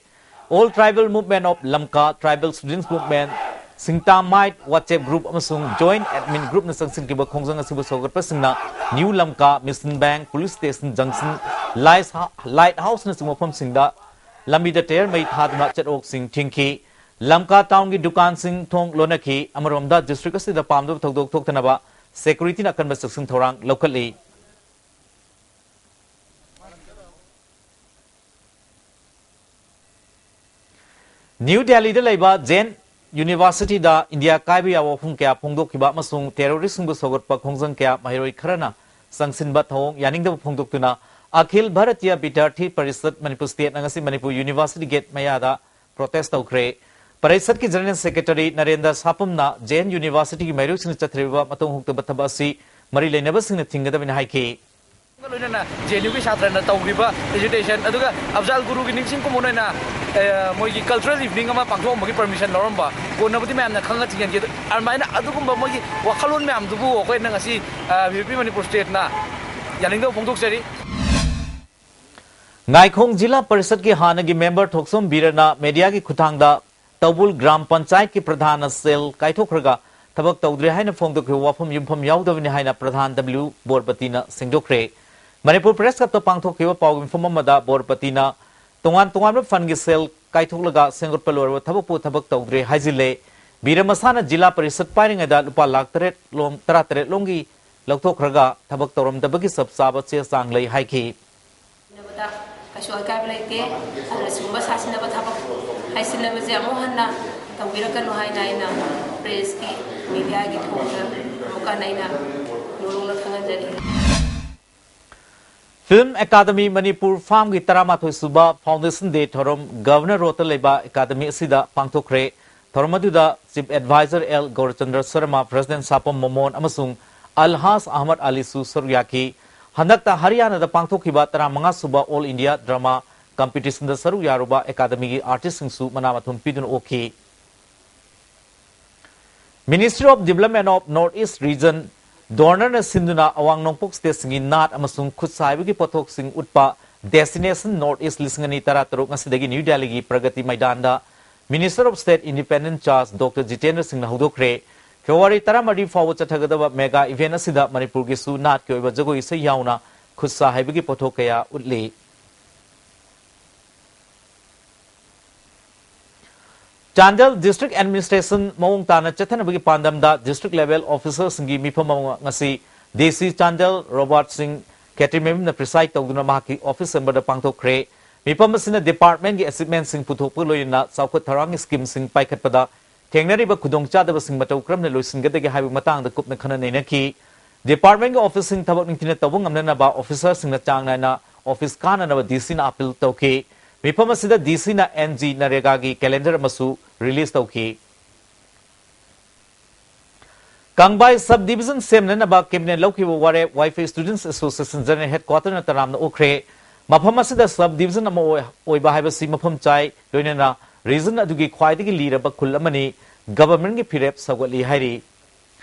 All Tribal Movement of Lamka, Tribal Students Movement, ꯁꯤꯡꯇꯥꯃꯥꯏꯠ WhatsApp group ꯑꯃꯁꯨꯡ Joint Admin groupꯅ ꯆꯪꯁꯤꯟꯈꯤꯕ ꯈꯣꯡꯖꯪ ꯑꯁꯤꯕꯨ ꯁꯧꯒꯠꯄꯁꯤꯡꯅ new Lamka, mission Veng, police station ꯖꯪꯁꯟ, ꯂꯥꯏꯁ ꯍꯥ-, ꯂꯥꯏꯠ ꯍꯥꯎꯁꯅꯆꯤꯡꯕ ꯃꯐꯝꯁꯤꯡꯗ ꯂꯝꯕꯤꯗ ꯇꯌꯔ ꯃꯩ ꯊꯥꯗꯨꯅ ꯆꯠꯑꯣꯛꯁꯤꯡ ꯊꯤꯡꯈꯤ꯫ ꯂꯝꯀꯥ ꯇꯥꯎꯟꯒꯤ ꯗꯨꯀꯥꯟꯁꯤꯡ ꯊꯣꯡ ꯂꯣꯟꯅꯈꯤ꯫ ꯑꯃꯔꯣꯝꯗ, ꯗꯤꯁꯇ꯭ꯔꯤꯛ ꯑꯁꯤꯗ ꯄꯥꯝꯗꯕ ꯊꯧꯗꯣꯛ ꯊꯣꯛꯇꯅꯕ ꯁꯦꯀ꯭ꯌꯨꯔꯤꯇꯤꯅ ꯑꯀꯟꯕ ꯆꯦꯛꯁꯤꯟ ꯊꯧꯔꯥꯡ ꯂꯧꯈꯠꯂꯤ꯫ ꯅ꯭ꯌꯨ ꯗꯦꯜꯂꯤꯗ ꯂꯩꯕ ꯖꯦꯟ ꯌꯨꯅꯤꯚꯔꯁꯤꯇꯤꯗ ꯏꯟꯗꯤꯌꯥ ꯀꯥꯏꯕ ꯌꯥꯕ ꯋꯥꯐꯝ ꯀꯌꯥ ꯐꯣꯡꯗꯣꯛꯈꯤꯕ ꯑꯃꯁꯨꯡ ꯇꯦꯔꯣꯔꯤꯁ꯭ꯠꯁꯤꯡꯕꯨ ꯁꯧꯒꯠꯄ ꯈꯣꯡꯖꯪ ꯀꯌꯥ ꯃꯍꯩꯔꯣꯏ ꯈꯔꯅ ꯆꯪꯁꯤꯟꯕ ꯊꯧꯑꯣꯡ ꯌꯥꯅꯤꯡꯗꯕ ꯐꯣꯡꯗꯣꯛꯇꯨꯅ ꯑꯈꯤꯜ ꯚꯥꯔꯇꯤꯌ ꯕꯤꯗ꯭ꯌꯥꯔꯊꯤ ꯄꯔꯤꯁꯠ ꯃꯅꯤꯄꯨꯔ ꯁ꯭ꯇꯦꯠꯅ ꯉꯁꯤ ꯃꯅꯤꯄꯨꯔ ꯌꯨꯅꯤꯚꯔꯁꯤꯇꯤ ꯒꯦꯠ ꯃꯌꯥꯗ ꯄ꯭ꯔꯣꯇꯦꯁ꯭ꯠ ꯇꯧꯈ꯭ꯔꯦ꯫ ꯄꯔꯤꯁꯠꯀꯤ ꯖꯦꯅꯔꯦꯜ ꯁꯦꯀ꯭ꯔꯦꯇꯔꯤ ꯅꯔꯦꯟꯗ꯭ꯔ ꯁꯥꯄꯝꯅ ꯖꯦꯟ ꯌꯨꯅꯤꯚꯔꯁꯤꯇꯤꯒꯤ ꯃꯍꯩꯔꯣꯏꯁꯤꯡꯅ ꯆꯠꯊꯔꯤꯕ ꯃꯇꯧ ꯍꯨꯛꯇꯕ ꯊꯕꯛ ꯑꯁꯤ ꯃꯔꯤ ꯂꯩꯅꯕꯁꯤꯡꯅ ꯊꯤꯡꯒꯗꯕꯅꯤ ꯍꯥꯏꯈꯤ꯫ ꯂꯣꯏꯅꯅ ꯖꯦ ꯑꯦꯟ ꯌꯨꯒꯤ ꯁꯥꯇ꯭ꯔꯅ ꯇꯧꯔꯤꯕ ꯑꯦꯖꯤꯇꯦꯁꯟ, ꯑꯗꯨꯒ ꯑꯐꯖꯥꯜ ꯒꯨꯔꯨꯒꯤ ꯅꯤꯡꯁꯤꯡ ꯀꯨꯝꯑꯣꯟ ꯑꯣꯏꯅ, ꯑ, ꯃꯣꯏꯒꯤ ꯀꯜꯆꯔꯦꯜ ꯏꯚꯤꯅꯤꯡ ꯑꯃ ꯄꯥꯡꯊꯣꯛꯑꯝꯕꯒꯤ ꯄꯔꯃꯤꯁꯟ ꯂꯧꯔꯝꯕ, ꯀꯣꯟꯅꯕꯨꯗꯤ ꯃꯌꯥꯝꯅ ꯈꯪꯉ ꯊꯤꯡꯖꯤꯟꯈꯤ꯫ ꯑꯗꯨ ꯑꯗꯨꯃꯥꯏꯅ ꯑꯗꯨꯒꯨꯝꯕ ꯃꯣꯏꯒꯤ ꯋꯥꯈꯜꯂꯣꯟ ꯃꯌꯥꯝꯗꯨꯕꯨ ꯑꯩꯈꯣꯏꯅ ꯉꯁꯤ, ꯑ, ꯚꯤ ꯑꯣ ꯄꯤ ꯃꯅꯤꯄꯨꯔ ꯁ꯭ꯇꯦꯠꯅ ꯌꯥꯅꯤꯡꯗꯕ ꯐꯣꯡꯗꯣꯛꯆꯔꯤ꯫ ꯉꯥꯏꯈꯣꯡ ꯖꯤꯂꯥ ꯄꯔꯤꯁꯠꯀꯤ ꯍꯥꯟꯅꯒꯤ ꯃꯦꯝꯕꯔ ꯊꯣꯛꯆꯣꯝ ꯕꯤꯔꯅ ꯃꯦꯗꯤꯌꯥꯒꯤ ꯈꯨꯠꯊꯥꯡꯗ ꯇꯧꯕꯨꯜ ꯒ꯭ꯔꯥꯝ ꯄꯟꯆꯥꯌꯠꯀꯤ ꯄ꯭ꯔꯙꯥꯟꯅ ꯁꯦꯜ ꯀꯥꯏꯊꯣꯛꯈ꯭ꯔꯒ ꯊꯕꯛ ꯇꯧꯗ꯭ꯔꯦ ꯍꯥꯏꯅ ꯐꯣꯡꯗꯣꯛꯈꯤꯕ ꯋꯥꯐꯝ ꯌꯨꯝꯐꯝ ꯌꯥꯎꯗꯕꯅꯤ ꯍꯥꯏꯅ ꯄ꯭ꯔꯙꯥꯟ ꯗꯕ꯭ꯂꯤꯎ ꯕꯣꯔꯄꯇꯤꯅ ꯁꯦꯡꯗꯣꯛꯈ꯭ꯔꯦ꯫ ꯃꯅꯤꯄꯨꯔ ꯄ꯭ꯔꯦꯁ ꯀ꯭ꯂꯕꯇ ꯄꯥꯡꯊꯣꯛꯈꯤꯕ ꯄꯥꯎ ꯃꯤꯐꯝ ꯑꯃꯗ ꯕꯣꯔꯄꯇꯤꯅ ꯇꯣꯉꯥꯟ ꯇꯣꯉꯥꯟꯕ ꯐꯟꯒꯤ ꯁꯦꯜ ꯀꯥꯏꯊꯣꯛꯂꯒ ꯁꯦꯝꯒꯠꯄ ꯂꯣꯏꯔꯕ ꯊꯕꯛꯄꯨ ꯊꯕꯛ ꯇꯧꯗ꯭ꯔꯦ ꯍꯥꯏꯖꯤꯜꯂꯦ꯫ ꯕꯤꯔ ꯃꯁꯥꯅ ꯖꯤꯂꯥ ꯄꯔꯤꯁꯠ ꯄꯥꯏꯔꯤꯉꯩꯗ ꯂꯨꯄꯥ ꯂꯥꯈ ꯇꯔꯦꯠ ꯂꯣꯝ, ꯇꯔꯥ ꯇꯔꯦꯠ ꯂꯣꯝꯒꯤ ꯂꯧꯊꯣꯛꯈ꯭ꯔꯒ ꯊꯕꯛ ꯇꯧꯔꯝꯗꯕꯒꯤ ꯆꯞ ꯆꯥꯕ ꯆꯦ ꯆꯥꯡ ꯂꯩ ꯍꯥꯏꯈꯤ꯫ ꯁꯤꯖꯤꯟꯅꯕꯗ ꯀꯩꯁꯨ ꯑꯀꯥꯏꯕ ꯂꯩꯇꯦ꯫ ꯑꯗꯨꯅ ꯁꯤꯒꯨꯝꯕ ꯁꯥꯁꯤꯟꯅꯕ ꯊꯕꯛ ꯍꯥꯏꯁꯤꯟꯅꯕꯁꯦ ꯑꯃꯨꯛ ꯍꯟꯅ ꯇꯧꯕꯤꯔꯛꯀꯅꯨ ꯍꯥꯏꯅ ꯑꯩꯅ ꯄ꯭ꯔꯦꯁꯀꯤ, ꯃꯤꯗꯤꯌꯥꯒꯤ ꯊꯣꯡꯗ ꯑꯃꯨꯛ ꯍꯟꯅ ꯑꯩꯅ ꯅꯣꯂꯨꯛꯅ ꯈꯪꯍꯟꯖꯔꯤ꯫ ꯐꯤꯜꯝ ꯑꯦꯀꯥꯗꯃꯤ ꯃꯅꯤꯄꯨꯔ ꯐꯥꯝꯒꯤ ꯇꯔꯥꯃꯥꯊꯣꯏ ꯁꯨꯕ ꯐꯥꯎꯟꯗꯦꯁꯟ ꯗꯦ ꯊꯧꯔꯝ ꯒꯚꯔꯅꯔ ꯔꯣꯗꯇ ꯂꯩꯕ ꯑꯦꯀꯥꯗꯃꯤ ꯑꯁꯤꯗ ꯄꯥꯡꯊꯣꯛꯈ꯭ꯔꯦ꯫ ꯊꯧꯔꯝ ꯑꯗꯨꯗ chief adviser L Gourachandra Sharma, president Sapam Momon ꯑꯃꯁꯨꯡ ꯑꯜꯍꯥꯖ ꯑꯍꯃꯗ ꯑꯂꯤꯁꯨ ꯁꯔꯨꯛ ꯌꯥꯈꯤ꯫ ꯍꯟꯗꯛꯇ ꯍꯔꯤꯌꯥꯅꯥꯗ ꯄꯥꯡꯊꯣꯛꯈꯤꯕ ꯇꯔꯥꯃꯉꯥ ꯁꯨꯕ ꯑꯣꯜ ꯏꯟꯗꯤꯌꯥ ꯗ꯭ꯔꯃꯥ ꯀꯝꯄꯤꯇꯤꯁꯟꯗ ꯁꯔꯨꯛ ꯌꯥꯔꯨꯕ ꯑꯦꯀꯥꯗꯃꯤꯒꯤ ꯑꯥꯔꯇꯤꯁꯁꯤꯡꯁꯨ ꯃꯅꯥ ꯃꯊꯨꯝ ꯄꯤꯗꯨꯅ ꯑꯣꯛꯈꯤ꯫ Ministry of Development of North East Region, ꯗꯣꯔꯅꯔꯅ ꯁꯤꯟꯗꯨꯅ ꯑꯋꯥꯡ ꯅꯣꯡꯄꯣꯛ ꯁ꯭ꯇꯦꯠꯁꯤꯡꯒꯤ ꯅꯥꯠ ꯑꯃꯁꯨꯡ ꯈꯨꯠꯁꯥ ꯍꯩꯕꯒꯤ ꯄꯣꯠꯊꯣꯛꯁꯤꯡ ꯎꯠꯄ ꯗꯦꯁꯇꯤꯅꯦꯁꯟ ꯅꯣꯔꯠ ꯏꯁ ꯂꯤꯁꯤꯡ ꯑꯅꯤ ꯇꯔꯥꯇꯔꯨꯛ ꯉꯁꯤꯗꯒꯤ ꯅ꯭ꯌꯨ ꯗꯦꯜꯂꯤꯒꯤ ꯄ꯭ꯔꯒꯇꯤ ꯃꯩꯗꯥꯟꯗ Minister of State Independent Charge doctor Jitendra ꯁꯤꯡꯅ ꯍꯧꯗꯣꯛꯈ꯭ꯔꯦ꯫ ꯐꯦꯕ꯭ꯔꯨꯋꯥꯔꯤ ꯇꯔꯥꯃꯔꯤ ꯐꯥꯎꯕ ꯆꯠꯊꯒꯗꯕ ꯃꯦꯒꯥ ꯏꯚꯦꯟꯠ ꯑꯁꯤꯗ ꯃꯅꯤꯄꯨꯔꯒꯤꯁꯨ ꯅꯥꯠꯀꯤ ꯑꯣꯏꯕ ꯖꯒꯣꯏ ꯏꯁꯩ ꯌꯥꯎꯅ ꯈꯨꯠꯁꯥ ꯍꯩꯕꯒꯤ ꯄꯣꯠꯊꯣꯛ ꯀꯌꯥ ꯎꯠꯂꯤ꯫ ꯆꯥꯟꯗꯦꯜ ꯗꯤꯁꯇ꯭ꯔꯤꯛ ꯑꯦꯗꯃꯤꯅꯤꯁꯇ꯭ꯔꯦꯁꯟ ꯃꯑꯣꯡ ꯇꯥꯅ ꯆꯠꯊꯅꯕꯒꯤ ꯄꯥꯟꯗꯝꯗ ꯗꯤꯁꯇ꯭ꯔꯤꯛ ꯂꯦꯚꯦꯜ ꯑꯣꯐꯤꯁꯔꯁꯤꯡꯒꯤ ꯃꯤꯐꯝ ꯑꯃ ꯉꯁꯤ ꯗꯤ ꯁꯤ ꯆꯥꯟꯗꯦꯜ ꯔꯣꯕꯥꯔꯠ ꯁꯤꯡ ꯈꯦꯇ꯭ꯔꯤꯃꯌꯨꯝꯅ ꯄ꯭ꯔꯤꯁꯥꯏꯗ ꯇꯧꯗꯨꯅ ꯃꯍꯥꯛꯀꯤ ꯑꯣꯐꯤꯁ ꯆꯦꯝꯕꯔꯗ ꯄꯥꯡꯊꯣꯛꯈ꯭ꯔꯦ꯫ ꯃꯤꯐꯝ ꯑꯁꯤꯅ ꯗꯤꯄꯥꯔꯠꯃꯦꯟꯒꯤ ꯑꯦꯆꯤꯚꯃꯦꯟꯠꯁꯤꯡ ꯄꯨꯊꯣꯛꯄꯒ ꯂꯣꯏꯅꯅ ꯆꯥꯎꯈꯠ ꯊꯧꯔꯥꯡꯒꯤ ꯁ꯭ꯀꯤꯝꯁꯤꯡ ꯄꯥꯏꯈꯠꯄꯗ ꯊꯦꯡꯅꯔꯤꯕ ꯈꯨꯗꯣꯡꯆꯥꯗꯕꯁꯤꯡ ꯃꯇꯧ ꯀꯔꯝꯅ ꯂꯣꯏꯁꯤꯟꯒꯗꯒꯦ ꯍꯥꯏꯕꯒꯤ ꯃꯇꯥꯡꯗ ꯀꯨꯞꯅ ꯈꯟꯅ ꯅꯩꯅꯈꯤ꯫ ꯗꯤꯄꯥꯔꯠꯃꯦꯟꯒꯤ ꯑꯣꯐꯤꯁꯁꯤꯡ ꯊꯕꯛ ꯅꯤꯡꯊꯤꯅ ꯇꯧꯕ ꯉꯝꯅꯅꯕ ꯑꯣꯐꯤꯁꯔꯁꯤꯡꯅ ꯆꯥꯡ ꯅꯥꯏꯅ ꯑꯣꯐꯤꯁ ꯀꯥꯅꯅꯕ ꯗꯤ ꯁꯤꯅ ꯑꯥꯄꯤꯜ ꯇꯧꯈꯤ꯫ ꯃꯤꯐꯝ ꯑꯁꯤꯗ ꯗꯤ ꯁꯤꯅ ꯑꯦꯟ ꯖꯤ ꯅꯔꯦꯒꯥꯒꯤ ꯀꯦꯂꯦꯟꯗꯔ ꯑꯃꯁꯨ ꯔꯤꯂꯤꯖ ꯇꯧꯈꯤ꯫ ꯀꯪꯕꯥꯏ ꯁꯕ ꯗꯤꯕꯤꯖꯟ ꯁꯦꯝꯅꯅꯕ ꯀꯦꯕꯤꯅꯦꯠ ꯂꯧꯈꯤꯕ ꯋꯥꯔꯦꯞ ꯋꯥꯏꯐꯩ ꯁ꯭ꯇꯨꯗꯦꯟꯠꯁ ꯑꯦꯁꯣꯁꯤꯌꯦꯁꯟ ꯖꯦꯅꯔꯦꯜ ꯍꯦꯗꯀ꯭ꯋꯥꯇꯔꯅ ꯇꯔꯥꯝꯅ ꯑꯣꯛꯈ꯭ꯔꯦ꯫ ꯃꯐꯝ ꯑꯁꯤꯗ ꯁꯕ ꯗꯤꯕꯤꯖꯟ ꯑꯃ ꯑꯣꯏ-, ꯑꯣꯏꯕ ꯍꯥꯏꯕꯁꯤ ꯃꯐꯝ ꯆꯥꯏ, ꯂꯣꯏꯅꯅ ꯔꯤꯖꯟ ꯑꯗꯨꯒꯤ ꯈ꯭ꯋꯥꯏꯗꯒꯤ ꯂꯤꯔꯕ ꯈꯨꯜ ꯑꯃꯅꯤ, ꯒꯚꯔꯟꯃꯦꯟꯠꯀꯤ ꯐꯤꯔꯦꯞ ꯁꯧꯒꯠꯂꯤ ꯍꯥꯏꯔꯤ꯫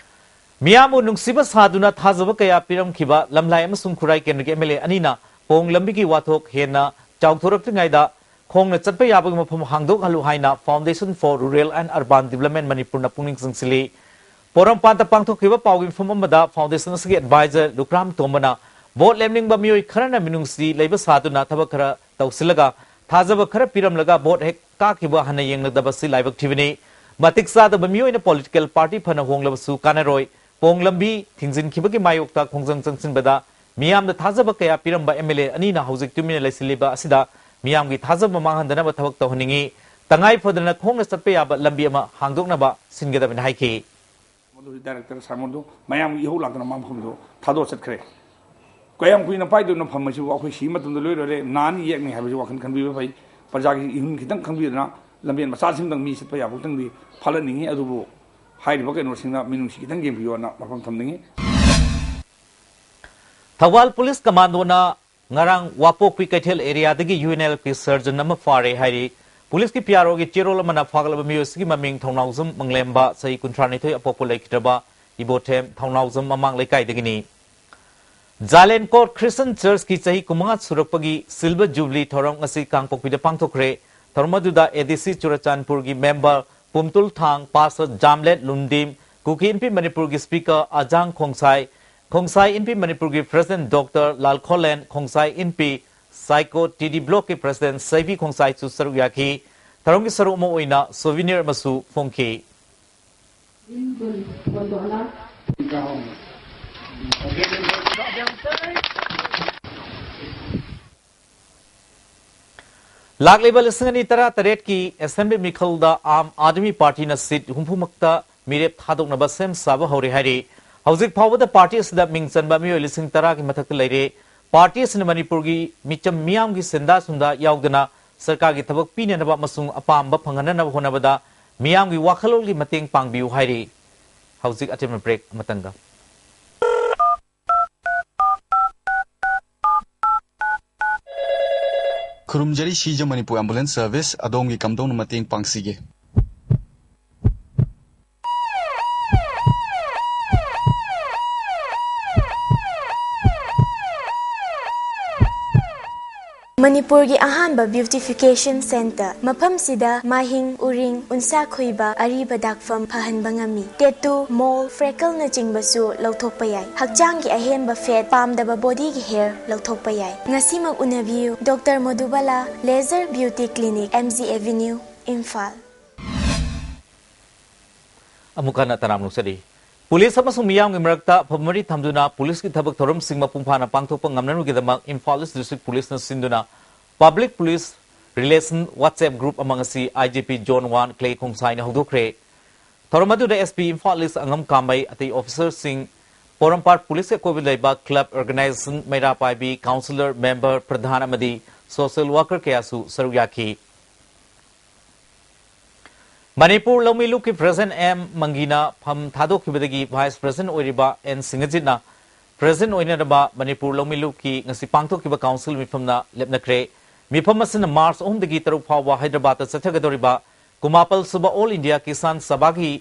ꯃꯤꯌꯥꯝꯕꯨ ꯅꯨꯡꯁꯤꯕ ꯁꯥꯗꯨꯅ ꯊꯥꯖꯕ ꯀꯌꯥ ꯄꯤꯔꯝꯈꯤꯕ ꯂꯝꯂꯥꯏ ꯑꯃꯁꯨꯡ ꯈꯨꯔꯥꯏ ꯀꯦꯟꯗ꯭ꯔꯒꯤ ꯑꯦꯝ ꯑꯦꯜ ꯑꯦ ꯑꯅꯤꯅ ꯄꯣꯡ ꯂꯝꯕꯤꯒꯤ ꯋꯥꯊꯣꯛ ꯍꯦꯟꯅ ꯆꯥꯎꯊꯣꯔꯛꯇ꯭ꯔꯤꯉꯩꯗ ꯈꯣꯡꯅ ꯆꯠꯄ ꯌꯥꯕꯒꯤ ꯃꯐꯝ ꯍꯥꯡꯗꯣꯛꯍꯜꯂꯨ ꯍꯥꯏꯅ Foundation for Rural and Urban Development ꯃꯅꯤꯄꯨꯔꯅ ꯄꯨꯛꯅꯤꯡ ꯆꯤꯡꯁꯤꯜꯂꯤ꯫ ꯄꯣꯔꯣꯝꯄꯥꯠꯇ ꯄꯥꯡꯊꯣꯛꯈꯤꯕ ꯄꯥꯎꯒꯤ ꯃꯤꯐꯝ ꯑꯃꯗ Foundation ꯑꯁꯤꯒꯤ advisor ꯂꯨꯈ꯭ꯔꯥꯝ ꯇꯣꯝꯕꯅ vote ꯂꯦꯞꯅꯤꯡꯕ ꯃꯤꯑꯣꯏ ꯈꯔꯅ ꯃꯤꯅꯨꯡꯁꯤ ꯂꯩꯕ ꯁꯥꯗꯨꯅ ꯊꯕꯛ ꯈꯔ ꯇꯧꯁꯤꯜꯂꯒ ꯊꯥꯖꯕ ꯈꯔ ꯄꯤꯔꯝꯂꯒ vote ꯍꯦꯛ ꯀꯥꯈꯤꯕ ꯍꯟꯅ ꯌꯦꯡꯂꯛꯇꯕꯁꯤ ꯂꯥꯏꯕꯛ ꯊꯤꯕꯅꯤ꯫ ꯃꯇꯤꯛ ꯆꯥꯗꯕ ꯃꯤꯑꯣꯏꯅ political party ꯐꯅ ꯍꯣꯡꯂꯕꯁꯨ ꯀꯥꯟꯅꯔꯣꯏ꯫ ꯄꯣꯡ ꯂꯝꯕꯤ ꯊꯤꯡꯖꯤꯟꯈꯤꯕꯒꯤ ꯃꯥꯌꯣꯛꯇ ꯈꯣꯡꯖꯪ ꯆꯪꯁꯤꯟꯕꯗ ꯃꯤꯌꯥꯝꯗ ꯊꯥꯖꯕ ꯀꯌꯥ ꯄꯤꯔꯝꯕ MLA ꯑꯅꯤꯅ ꯍꯧꯖꯤꯛ ꯇꯨꯃꯤꯟꯅ ꯂꯩꯁꯤꯜꯂꯤꯕ ꯑꯁꯤꯗ ꯃꯤꯌꯥꯝꯒꯤ ꯊꯥꯖꯕ ꯃꯥꯡꯍꯟꯗꯅꯕ ꯊꯕꯛ ꯇꯧꯍꯟꯅꯤꯡꯏ꯫ ꯇꯉꯥꯏ ꯐꯗꯅ ꯈꯣꯡꯅ ꯆꯠꯄ ꯌꯥꯕ ꯂꯝꯕꯤ ꯑꯃ ꯍꯥꯡꯗꯣꯛꯅꯕ ꯁꯤꯟꯒꯗꯕꯅꯤ ꯍꯥꯏꯈꯤ꯫ ꯃꯗꯨꯗꯤ director ꯁꯥꯔ ꯃꯗꯨ ꯃꯌꯥꯝꯒꯤ ꯏꯍꯧ ꯂꯥꯛꯇꯅ ꯃꯥ ꯃꯐꯝꯗꯨ ꯊꯥꯗꯣꯛꯑ ꯆꯠꯈ꯭ꯔꯦ꯫ ꯀꯌꯥꯝ ꯀꯨꯏꯅ ꯄꯥꯏꯗꯣꯏꯅꯣ ꯐꯝ ꯑꯁꯤꯕꯨ? ꯑꯩꯈꯣꯏ ꯁꯤꯕ ꯃꯇꯝꯗ ꯂꯣꯏ ꯂꯣꯏꯔꯦ꯫ ꯅꯥꯅꯤ ꯌꯦꯛꯅꯤ ꯍꯥꯏꯕꯁꯤ ꯋꯥꯈꯜ ꯈꯟꯕꯤꯕ ꯐꯩ꯫ ꯄ꯭ꯔꯖꯥꯒꯤ ꯏꯍꯨꯟ ꯈꯤꯇꯪ ꯈꯪꯕꯤꯗꯅ ꯂꯝꯕꯦꯟ ꯃꯆꯥꯁꯤꯡꯗꯪ ꯃꯤ ꯆꯠꯄ ꯌꯥꯕ ꯈꯛꯇꯪꯗꯤ ꯐꯥꯠꯍꯟꯅꯤꯡꯉꯤ꯫ ꯑꯗꯨꯕꯨ ꯍꯥꯏꯔꯤꯕ ꯀꯩꯅꯣꯁꯤꯡꯅ ꯃꯤꯅꯨꯡꯁꯤ ꯈꯤꯇꯪ ꯌꯦꯡꯕꯤꯌꯣꯅ ꯋꯥꯐꯝ ꯊꯝꯅꯤꯡꯉꯤ꯫ ꯊꯧꯕꯥꯜ ꯄꯨꯂꯤꯁ ꯀꯃꯥꯟꯗꯣꯅ ꯉꯔꯥꯡ ꯋꯥꯄꯣꯛꯄꯤ ꯀꯩꯊꯦꯜ areaꯗꯒꯤ UNLFꯀꯤ surgeon ꯑꯃ ꯐꯥꯔꯦ ꯍꯥꯏꯔꯤ꯫ ꯄꯨꯂꯤꯁꯀꯤ PROꯒꯤ ꯆꯦꯔꯣꯜ ꯑꯃꯅ ꯐꯥꯒꯠꯂꯕ ꯃꯤꯑꯣꯏ ꯑꯁꯤꯒꯤ ꯃꯃꯤꯡ ꯊꯧꯅꯥꯎꯖꯝ ꯃꯪꯂꯦꯝꯕ, ꯆꯍꯤ ꯀꯨꯟꯊ꯭ꯔꯥ ꯅꯤꯊꯣꯏ, ꯑꯄꯣꯛꯄ ꯂꯩꯈꯤꯗ꯭ꯔꯕ ꯏꯕꯣꯊꯦꯝ ꯊꯧꯅꯥꯎꯖꯝ ꯃꯃꯥꯡ ꯂꯩꯀꯥꯏꯗꯒꯤꯅꯤ꯫ ꯖꯥꯂꯦꯟꯀꯣꯠ Christian Churchꯀꯤ ꯆꯍꯤ ꯀꯨꯟꯃꯉꯥ ꯁꯨꯔꯛꯄꯒꯤ Silver Jubilee ꯊꯧꯔꯝ ꯉꯁꯤ ꯀꯥꯡꯄꯣꯛꯄꯤꯗ ꯄꯥꯡꯊꯣꯛꯈ꯭ꯔꯦ꯫ ꯊꯧꯔꯝ ꯑꯗꯨꯗ ADC ꯆꯨꯔꯆꯥꯟꯄꯨꯔꯒꯤ member ꯄꯨꯝꯇꯨꯜ ꯊꯥꯡ, pastor ꯖꯥꯝꯂꯦꯠ ꯂꯨꯝꯗꯤꯝ, ꯀꯨꯀꯤ ꯏꯟꯄꯤ ꯃꯅꯤꯄꯨꯔꯒꯤ speaker ꯑꯖꯥꯡ ꯈꯣꯡꯁꯥꯏ, ꯈꯣꯡꯁꯥꯏ ꯏꯟꯄꯤ ꯃꯅꯤꯄꯨꯔꯒꯤ president Doctor ꯂꯥꯜꯈꯣꯂꯦꯟ, ꯈꯣꯡꯁꯥꯏ ꯏꯟꯄꯤ psycho TD blockꯀꯤ president ꯁꯩꯕꯤ ꯈꯣꯡꯁꯥꯏꯁꯨ ꯁꯔꯨꯛ ꯌꯥꯈꯤ꯫ ꯊꯧꯔꯝꯒꯤ ꯁꯔꯨꯛ ꯑꯃ ꯑꯣꯏꯅ souvenir ꯑꯃꯁꯨ ꯐꯣꯡꯈꯤ꯫ ꯂꯥꯛꯂꯤꯕ ꯂꯤꯁꯤꯡ ꯑꯅꯤ ꯇꯔꯥ ꯇꯔꯦꯠꯀꯤ assembly ꯃꯤꯈꯜꯗ ꯑꯥꯝ ꯑꯥꯗꯃꯤ ꯄꯥꯔꯇꯤꯅ seat ꯍꯨꯝꯐꯨꯃꯛꯇ ꯃꯤꯔꯦꯞ ꯊꯥꯗꯣꯛꯅꯕ ꯁꯦꯝ ꯁꯥꯕ ꯍꯧꯔꯦ ꯍꯥꯏꯔꯤ꯫ ꯍꯧꯖꯤꯛ ꯐꯥꯎꯕꯗ ꯄꯥꯔꯇꯤ ꯑꯁꯤꯗ ꯃꯤꯡ ꯆꯟꯕ ꯃꯤꯑꯣꯏ ꯂꯤꯁꯤꯡ ꯇꯔꯥꯒꯤ ꯃꯊꯛꯇ ꯂꯩꯔꯦ꯫ ꯄꯥꯔꯇꯤ ꯑꯁꯤꯅ ꯃꯅꯤꯄꯨꯔꯒꯤ ꯃꯤꯆꯝ ꯃꯤꯌꯥꯝꯒꯤ ꯁꯦꯟꯗꯥ ꯊꯨꯝꯗꯥ ꯌꯥꯎꯗꯅ ꯁꯔꯀꯥꯔꯒꯤ ꯊꯕꯛ ꯄꯤꯅꯅꯕ ꯑꯃꯁꯨꯡ ꯑꯄꯥꯝꯕ ꯐꯪꯍꯟꯅꯅꯕ ꯍꯣꯠꯅꯕꯗ ꯃꯤꯌꯥꯝꯒꯤ ꯋꯥꯈꯜꯂꯣꯟꯒꯤ ꯃꯇꯦꯡ ꯄꯥꯡꯕꯤꯌꯨ ꯍꯥꯏꯔꯤ꯫ ꯍꯧꯖꯤꯛ ꯑꯇꯦꯟꯕ break ꯑꯃꯇꯪꯒ꯫ ꯈꯨꯔꯨꯝꯖꯔꯤ ꯁꯤꯖ ꯃꯅꯤꯄꯨꯔ ambulance service, ꯑꯗꯣꯝꯒꯤ ꯀꯝꯗꯧꯅ ꯃꯇꯦꯡ ꯄꯥꯡꯁꯤꯒꯦ? ꯃꯅꯤꯄꯨꯔꯒꯤ ꯑꯍꯥꯟꯕ beautification centre꯫ ꯃꯐꯝꯁꯤꯗ ꯃꯥꯍꯤꯡ, ꯎꯔꯤꯡ, ꯎꯟꯁꯥ ꯈꯨꯏꯕ, ꯑꯔꯤꯕ ꯗꯥꯛꯐꯝ ꯐꯍꯟꯕ ꯉꯝꯃꯤ꯫ Tattoo, mole, freckleꯅꯆꯤꯡꯕꯁꯨ ꯂꯧꯊꯣꯛꯄ ꯌꯥꯏ꯫ ꯍꯛꯆꯥꯡꯒꯤ ꯑꯍꯦꯟꯕ fat, ꯄꯥꯝꯗꯕ bodyꯒꯤ hair ꯂꯧꯊꯣꯛꯄ ꯌꯥꯏ꯫ ꯉꯁꯤꯃꯛ ꯎꯅꯕꯤꯌꯨ꯫ Doctor ꯃꯣꯗꯨꯕꯥꯂꯥ Laser Beauty Clinic, M G Avenue, Imphal. ꯑꯃꯨꯛ ꯍꯟꯅ ꯇꯔꯥꯝꯅ ꯑꯣꯛꯆꯔꯤ꯫ ꯄꯨꯂꯤꯁ ꯑꯃꯁꯨꯡ ꯃꯤꯌꯥꯝꯒꯤ ꯃꯔꯛꯇ ꯑꯐꯕ ꯃꯔꯤ ꯊꯝꯗꯨꯅ ꯄꯨꯂꯤꯁꯀꯤ ꯊꯕꯛ ꯊꯧꯔꯝꯁꯤꯡ ꯃꯄꯨꯡ ꯐꯥꯅ ꯄꯥꯡꯊꯣꯛꯄ ꯉꯝꯅꯕꯒꯤꯗꯃꯛ ꯏꯝꯐꯥꯜ ꯏꯁ ꯗꯤꯁꯇ꯭ꯔꯤꯛ ꯄꯨꯂꯤꯁꯅ ꯁꯤꯟꯗꯨꯅ Public Police Relation WhatsApp group ꯑꯃ ꯉꯁꯤ I G P Zone one ꯀ꯭ꯂꯦ ꯈꯣꯡꯁꯥꯏꯅ ꯍꯧꯗꯣꯛꯈ꯭ꯔꯦ꯫ ꯊꯧꯔꯝ ꯑꯗꯨꯗ S P ꯏꯝꯐꯥꯜ ꯏꯁ ꯑꯉꯝ ꯀꯥꯝꯕꯩ, ꯑꯇꯩ ꯑꯣꯐꯤꯁꯔꯁꯤꯡ, ꯄꯣꯔꯣꯝꯄꯥꯠ ꯄꯨꯂꯤꯁꯀꯤ ꯑꯀꯣꯏꯕꯗ ꯂꯩꯕ club, organization, ꯃꯩꯔꯥ ꯄꯥꯏꯕꯤ, councillor, member, ꯄ꯭ꯔꯙꯥꯟ ꯑꯃꯗꯤ social worker ꯀꯌꯥꯁꯨ ꯁꯔꯨꯛ ꯌꯥꯈꯤ꯫ ꯃꯅꯤꯄꯨꯔ ꯂꯧꯃꯤ ꯂꯨꯞꯀꯤ President M ꯃꯪꯒꯤꯅ ꯐꯝ ꯊꯥꯗꯣꯛꯈꯤꯕꯗꯒꯤ Vice President ꯑꯣꯏꯔꯤꯕ N ꯁꯤꯡꯍꯖꯤꯠꯅ President ꯑꯣꯏꯅꯅꯕ ꯃꯅꯤꯄꯨꯔ ꯂꯧꯃꯤ ꯂꯨꯞꯀꯤ ꯉꯁꯤ ꯄꯥꯡꯊꯣꯛꯈꯤꯕ council ꯃꯤꯐꯝꯅ ꯂꯦꯞꯅꯈ꯭ꯔꯦ꯫ ꯃꯤꯐꯝ ꯑꯁꯤꯅ ꯃꯥꯔꯆ ꯑꯍꯨꯝꯗꯒꯤ ꯇꯔꯨꯛ ꯐꯥꯎꯕ ꯍꯥꯏꯗ꯭ꯔꯕꯥꯗꯇ ꯆꯠꯊꯒꯗꯧꯔꯤꯕ ꯀꯨꯟꯃꯥꯄꯜ ꯁꯨꯕ All India Kisan Sabhaꯒꯤ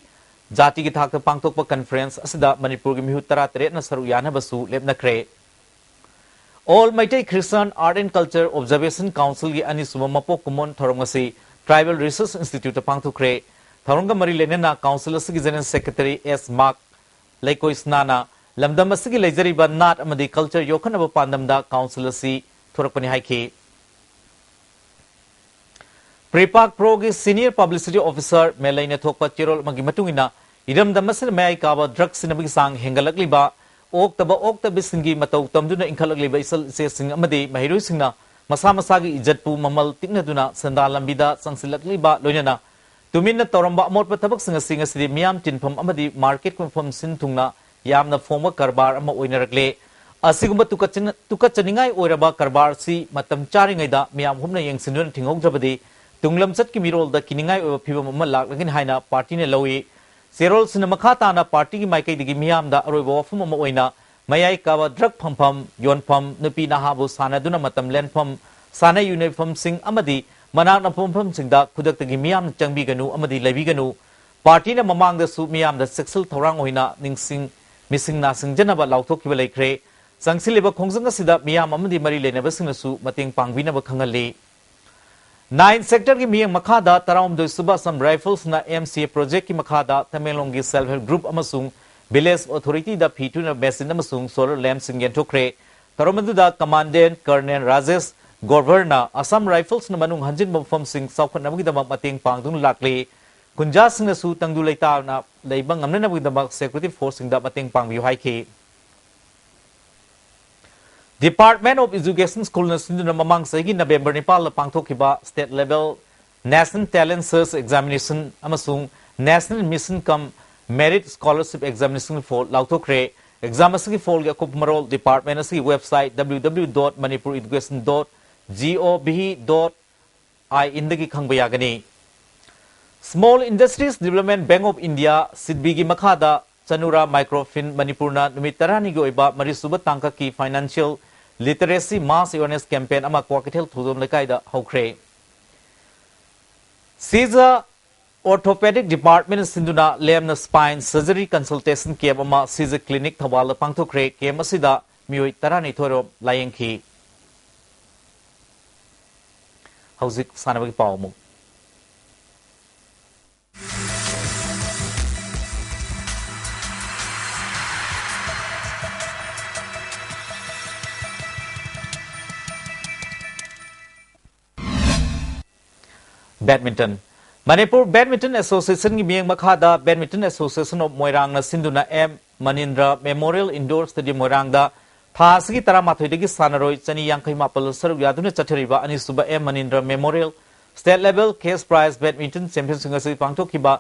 ꯖꯥꯇꯤꯒꯤ ꯊꯥꯛꯇ ꯄꯥꯡꯊꯣꯛꯄ conference ꯑꯁꯤꯗ ꯃꯅꯤꯄꯨꯔꯒꯤ ꯃꯤꯍꯨꯠ ꯇꯔꯥꯇꯔꯦꯠꯅ ꯁꯔꯨꯛ ꯌꯥꯅꯕꯁꯨ ꯂꯦꯞꯅꯈ꯭ꯔꯦ꯫ All Meitei Christian Art and Culture Observation Councilꯒꯤ ꯑꯅꯤꯁꯨꯕ ꯃꯄꯣꯛ ꯀꯨꯝꯑꯣꯟ ꯊꯧꯔꯝ ꯑꯁꯤ Tribal Research Instituteꯇ ꯄꯥꯡꯊꯣꯛꯈ꯭ꯔꯦ꯫ ꯊꯧꯔꯝꯒ ꯃꯔꯤ ꯂꯩꯅꯅ council ꯑꯁꯤꯒꯤ General Secretary S ꯃꯥꯔꯛ ꯂꯩꯀꯣꯏꯁꯅꯥꯅ ꯂꯝꯗꯝ ꯑꯁꯤꯒꯤ ꯂꯩꯖꯔꯤꯕ ꯅꯥꯠ ꯑꯃꯗꯤ culture ꯌꯣꯛꯈꯠꯅꯕ ꯄꯥꯟꯗꯝꯗ council ꯑꯁꯤ ꯊꯣꯔꯛꯄꯅꯤ ꯍꯥꯏꯈꯤ꯫ ꯄ꯭ꯔꯤꯄꯥꯛ ꯄ꯭ꯔꯣꯒꯤ senior publicity officer ꯃꯦꯂꯩꯅ ꯊꯣꯛꯄ ꯆꯦꯔꯣꯜ ꯑꯃꯒꯤ ꯃꯇꯨꯡ ꯏꯟꯅ, ꯏꯔꯝꯗꯝ ꯑꯁꯤꯗ ꯃꯌꯥꯏ ꯀꯥꯕ drug ꯁꯤꯖꯤꯟꯅꯕꯒꯤ ꯆꯥꯡ ꯍꯦꯟꯒꯠꯂꯛꯂꯤꯕ, ꯑꯣꯛꯇꯕ ꯑꯣꯛꯇꯕꯤꯁꯤꯡꯒꯤ ꯃꯇꯧ ꯇꯝꯗꯨꯅ ꯏꯟꯈꯠꯂꯛꯂꯤꯕ ꯏꯆꯜ ꯏꯆꯦꯁꯤꯡ ꯑꯃꯗꯤ ꯃꯍꯩꯔꯣꯏꯁꯤꯡꯅ ꯃꯁꯥ ꯃꯁꯥꯒꯤ ꯏꯖꯠꯄꯨ ꯃꯃꯜ ꯇꯤꯛꯅꯗꯨꯅ ꯁꯦꯟꯗꯥꯟ ꯂꯝꯕꯤꯗ ꯆꯪꯁꯤꯜꯂꯛꯂꯤꯕ, ꯂꯣꯏꯅꯅ ꯇꯨꯃꯤꯟꯅ ꯇꯧꯔꯝꯕ ꯑꯃꯣꯠꯄ ꯊꯕꯛꯁꯤꯡ ꯑꯁꯤ ꯉꯁꯤꯗꯤ ꯃꯤꯌꯥꯝ ꯇꯤꯟꯐꯝ ꯑꯃꯗꯤ marketꯀꯤ ꯃꯐꯝ ꯁꯤꯟ ꯊꯨꯡꯅ ꯌꯥꯝꯅ ꯐꯣꯡꯕ ꯀꯔꯕꯥꯔ ꯑꯃ ꯑꯣꯏꯅꯔꯛꯂꯦ꯫ ꯑꯁꯤꯒꯨꯝꯕ ꯇꯨꯀꯠꯆꯅ-, ꯇꯨꯀꯠꯆꯅꯤꯡꯉꯥꯏ ꯑꯣꯏꯔꯕ ꯀꯔꯕꯥꯔ ꯑꯁꯤ ꯃꯇꯝ ꯆꯥꯔꯤꯉꯩꯗ ꯃꯤꯌꯥꯝ ꯍꯨꯞꯅ ꯌꯦꯡꯁꯤꯟꯗꯨꯅ ꯊꯤꯡꯍꯧꯗ꯭ꯔꯕꯗꯤ ꯇꯨꯡ ꯂꯝꯆꯠꯀꯤ ꯃꯤꯔꯣꯜꯗ ꯀꯤꯅꯤꯡꯉꯥꯏ ꯑꯣꯏꯕ ꯐꯤꯕꯝ ꯑꯃ ꯂꯥꯛꯂꯒꯅꯤ ꯍꯥꯏꯅ partyꯅ ꯂꯧꯏ꯫ ꯆꯦꯔꯣꯜꯁꯤꯡꯅ ꯃꯈꯥ ꯇꯥꯅ partyꯒꯤ ꯃꯥꯏꯀꯩꯗꯒꯤ ꯃꯤꯌꯥꯝꯗ ꯑꯔꯣꯏꯕ ꯋꯥꯐꯝ ꯑꯃ ꯑꯣꯏꯅ ꯃꯌꯥꯏ ꯀꯥꯕ drug ꯐꯪꯐꯝ, ꯌꯣꯟꯐꯝ, ꯅꯨꯄꯤ ꯅꯍꯥꯕꯨ ꯁꯥꯟꯅꯗꯨꯅ ꯃꯇꯝ ꯂꯦꯟꯐꯝ, ꯁꯥꯟꯅ ꯌꯨꯅꯩꯐꯝꯁꯤꯡ ꯑꯃꯗꯤ ꯃꯅꯥꯛ ꯅꯛꯄ ꯃꯐꯝꯁꯤꯡꯗ ꯈꯨꯗꯛꯇꯒꯤ ꯃꯤꯌꯥꯝꯅ ꯆꯪꯕꯤꯒꯅꯨ ꯑꯃꯗꯤ ꯂꯩꯕꯤꯒꯅꯨ꯫ Partyꯅ ꯃꯃꯥꯡꯗꯁꯨ ꯃꯤꯌꯥꯝꯗ ꯆꯦꯛꯁꯤꯜ ꯊꯧꯔꯥꯡ ꯑꯣꯏꯅ ꯅꯤꯡꯁꯤꯡ, ꯃꯤꯁꯤꯡ ꯅꯥꯁꯤꯡꯖꯅꯕ ꯂꯥꯎꯊꯣꯛꯈꯤꯕ ꯂꯩꯈ꯭ꯔꯦ꯫ ꯆꯪꯁꯤꯜꯂꯤꯕ ꯈꯣꯡꯖꯪ ꯑꯁꯤꯗ ꯃꯤꯌꯥꯝ ꯑꯃꯗꯤ ꯃꯔꯤ ꯂꯩꯅꯕꯁꯤꯡꯅꯁꯨ ꯃꯇꯦꯡ ꯄꯥꯡꯕꯤꯅꯕ ꯈꯪꯍꯜꯂꯤ꯫ ꯅꯥꯏꯟ ꯁꯦꯛꯇꯔꯒꯤ ꯃꯤꯠꯌꯦꯡ ꯃꯈꯥꯗ ꯇꯔꯥꯍꯨꯝꯗꯣꯏ ꯁꯨꯕ ꯑꯁꯥꯝ ꯔꯥꯏꯐꯜꯁꯅ ꯑꯦꯝ ꯁꯤ ꯑꯦ ꯄ꯭ꯔꯣꯖꯦꯛꯀꯤ ꯃꯈꯥꯗ ꯇꯃꯦꯡꯂꯣꯡꯒꯤ ꯁꯦꯜꯐ ꯍꯦꯜꯞ ꯒ꯭ꯔꯨꯞ ꯑꯃꯁꯨꯡ ꯚꯤꯂꯦꯖ ꯑꯣꯊꯣꯔꯤꯇꯤꯗ ꯐꯤ ꯇꯨꯅꯕ ꯃꯦꯆꯤꯟ ꯑꯃꯁꯨꯡ ꯁꯣꯂꯔ ꯂꯦꯝꯞꯁꯤꯡ ꯌꯦꯟꯊꯣꯛꯈ꯭ꯔꯦ꯫ ꯊꯧꯔꯝ ꯑꯗꯨꯗ ꯀꯃꯥꯟꯗꯦꯟꯠ ꯀꯔꯅꯦꯜ ꯔꯥꯖꯦꯁ ꯒꯣꯔꯚꯔꯅ ꯑꯁꯥꯝ ꯔꯥꯏꯐꯜꯁꯅ ꯃꯅꯨꯡ ꯍꯟꯖꯤꯟꯕ ꯃꯐꯝꯁꯤꯡ ꯆꯥꯎꯈꯠꯅꯕꯒꯤꯗꯃꯛ ꯃꯇꯦꯡ ꯄꯥꯡꯗꯨꯅ ꯂꯥꯛꯂꯤ꯫ ꯈꯨꯟꯖꯥꯁꯤꯡꯅꯁꯨ ꯇꯪꯗꯨ ꯂꯩꯇꯥꯅ ꯂꯩꯕ ꯉꯝꯅꯅꯕꯒꯤꯗꯃꯛ ꯁꯦꯀ꯭ꯌꯨꯔꯤꯇꯤ ꯐꯣꯔꯁꯁꯤꯡꯗ ꯃꯇꯦꯡ ꯄꯥꯡꯕꯤꯌꯨ ꯍꯥꯏꯈꯤ꯫ Department of Education ꯁ꯭ꯀꯨꯜꯅ ꯁꯤꯟꯗꯨꯅ ꯃꯃꯥꯡ ꯆꯍꯤꯒꯤ ꯅꯕꯦꯝꯕꯔ ꯅꯤꯄꯥꯜꯗ ꯄꯥꯡꯊꯣꯛꯈꯤꯕ State Level National Talent Search Examination ꯑꯃꯁꯨꯡ National Mission cum Merit Scholarship Examination ꯐꯣꯜ ꯂꯥꯎꯊꯣꯛꯈ꯭ꯔꯦ꯫ ꯑꯦꯛꯖꯥꯝ ꯑꯁꯤꯒꯤ ꯐꯣꯜꯒꯤ ꯑꯀꯨꯞꯄ ꯃꯔꯣꯜ ꯗꯤꯄꯥꯔꯠꯃꯦꯟ ꯑꯁꯤꯒꯤ website W W W dot manipur education dot gov dot in ꯗꯒꯤ ꯈꯪꯕ ꯌꯥꯒꯅꯤ꯫ Small Industries Development Bank of India, ꯁꯤꯗꯕꯤꯒꯤ ꯃꯈꯥꯗ ꯆꯅꯨꯔꯥ ꯃꯥꯏꯀ꯭ꯔꯣꯐꯤꯟ ꯃꯅꯤꯄꯨꯔꯅ ꯅꯨꯃꯤꯠ ꯇꯔꯥꯅꯤꯒꯤ ꯑꯣꯏꯕ ꯃꯔꯤꯁꯨꯕ ꯇꯥꯡꯀꯛꯀꯤ Financial Literacy Mass Awareness Campaign ꯑꯃ ꯀ꯭ꯋꯥꯀꯩꯊꯦꯜ ꯊꯧꯖꯝ ꯂꯩꯀꯥꯏꯗ ꯍꯧꯈ꯭ꯔꯦ꯫ ꯁꯤꯖ ꯑꯣꯔꯊꯣꯄꯦꯗꯤꯛ ꯗꯤꯄꯥꯔꯠꯃꯦꯟ ꯁꯤꯟꯗꯨꯅ ꯂꯦꯝꯅ ꯁ꯭ꯄꯥꯏꯟ ꯁꯔꯖꯔꯤ ꯀꯟꯁꯜꯇꯦꯁꯟ ꯀꯦꯝꯞ ꯑꯃ ꯁꯤꯖ ꯀ꯭ꯂꯤꯅꯤꯛ ꯊꯧꯕꯥꯜꯗ ꯄꯥꯡꯊꯣꯛꯈ꯭ꯔꯦ꯫ ꯀꯦꯝꯞ ꯑꯁꯤꯗ ꯃꯤꯑꯣꯏ ꯇꯔꯥꯅꯤꯊꯣꯏ ꯔꯣꯝ ꯂꯥꯌꯦꯡꯈꯤ꯫ ꯍꯧꯖꯤꯛ ꯁꯥꯟꯅꯕꯒꯤ ꯄꯥꯎ ꯑꯃꯨꯛ꯫ ꯕꯦꯗꯃꯤꯟꯇꯟ꯫ ꯃꯅꯤꯄꯨꯔ ꯕꯦꯗꯃꯤꯟꯇꯟ ꯑꯦꯁꯣꯁꯤꯌꯦꯁꯟꯒꯤ ꯃꯤꯠꯌꯦꯡ ꯃꯈꯥꯗ ꯕꯦꯗꯃꯤꯟꯇꯟ ꯑꯦꯁꯣꯁꯤꯌꯦꯁꯟ ꯑꯣꯐ ꯃꯣꯏꯔꯥꯡꯅ ꯁꯤꯟꯗꯨꯅ M Manindra memorial Indore stadium ꯃꯣꯏꯔꯥꯡꯗ ꯊꯥ ꯑꯁꯤꯒꯤ ꯇꯔꯥꯃꯥꯊꯣꯏꯗꯒꯤ ꯁꯥꯟꯅꯔꯣꯏ ꯆꯅꯤ ꯌꯥꯡꯈꯩ ꯃꯥꯄꯜ ꯁꯔꯨꯛ ꯌꯥꯗꯨꯅ ꯆꯠꯊꯔꯤꯕ ꯑꯅꯤꯁꯨꯕ M Manindra memorial state level cash prize badminton championship ꯑꯁꯤ ꯄꯥꯡꯊꯣꯛꯈꯤꯕ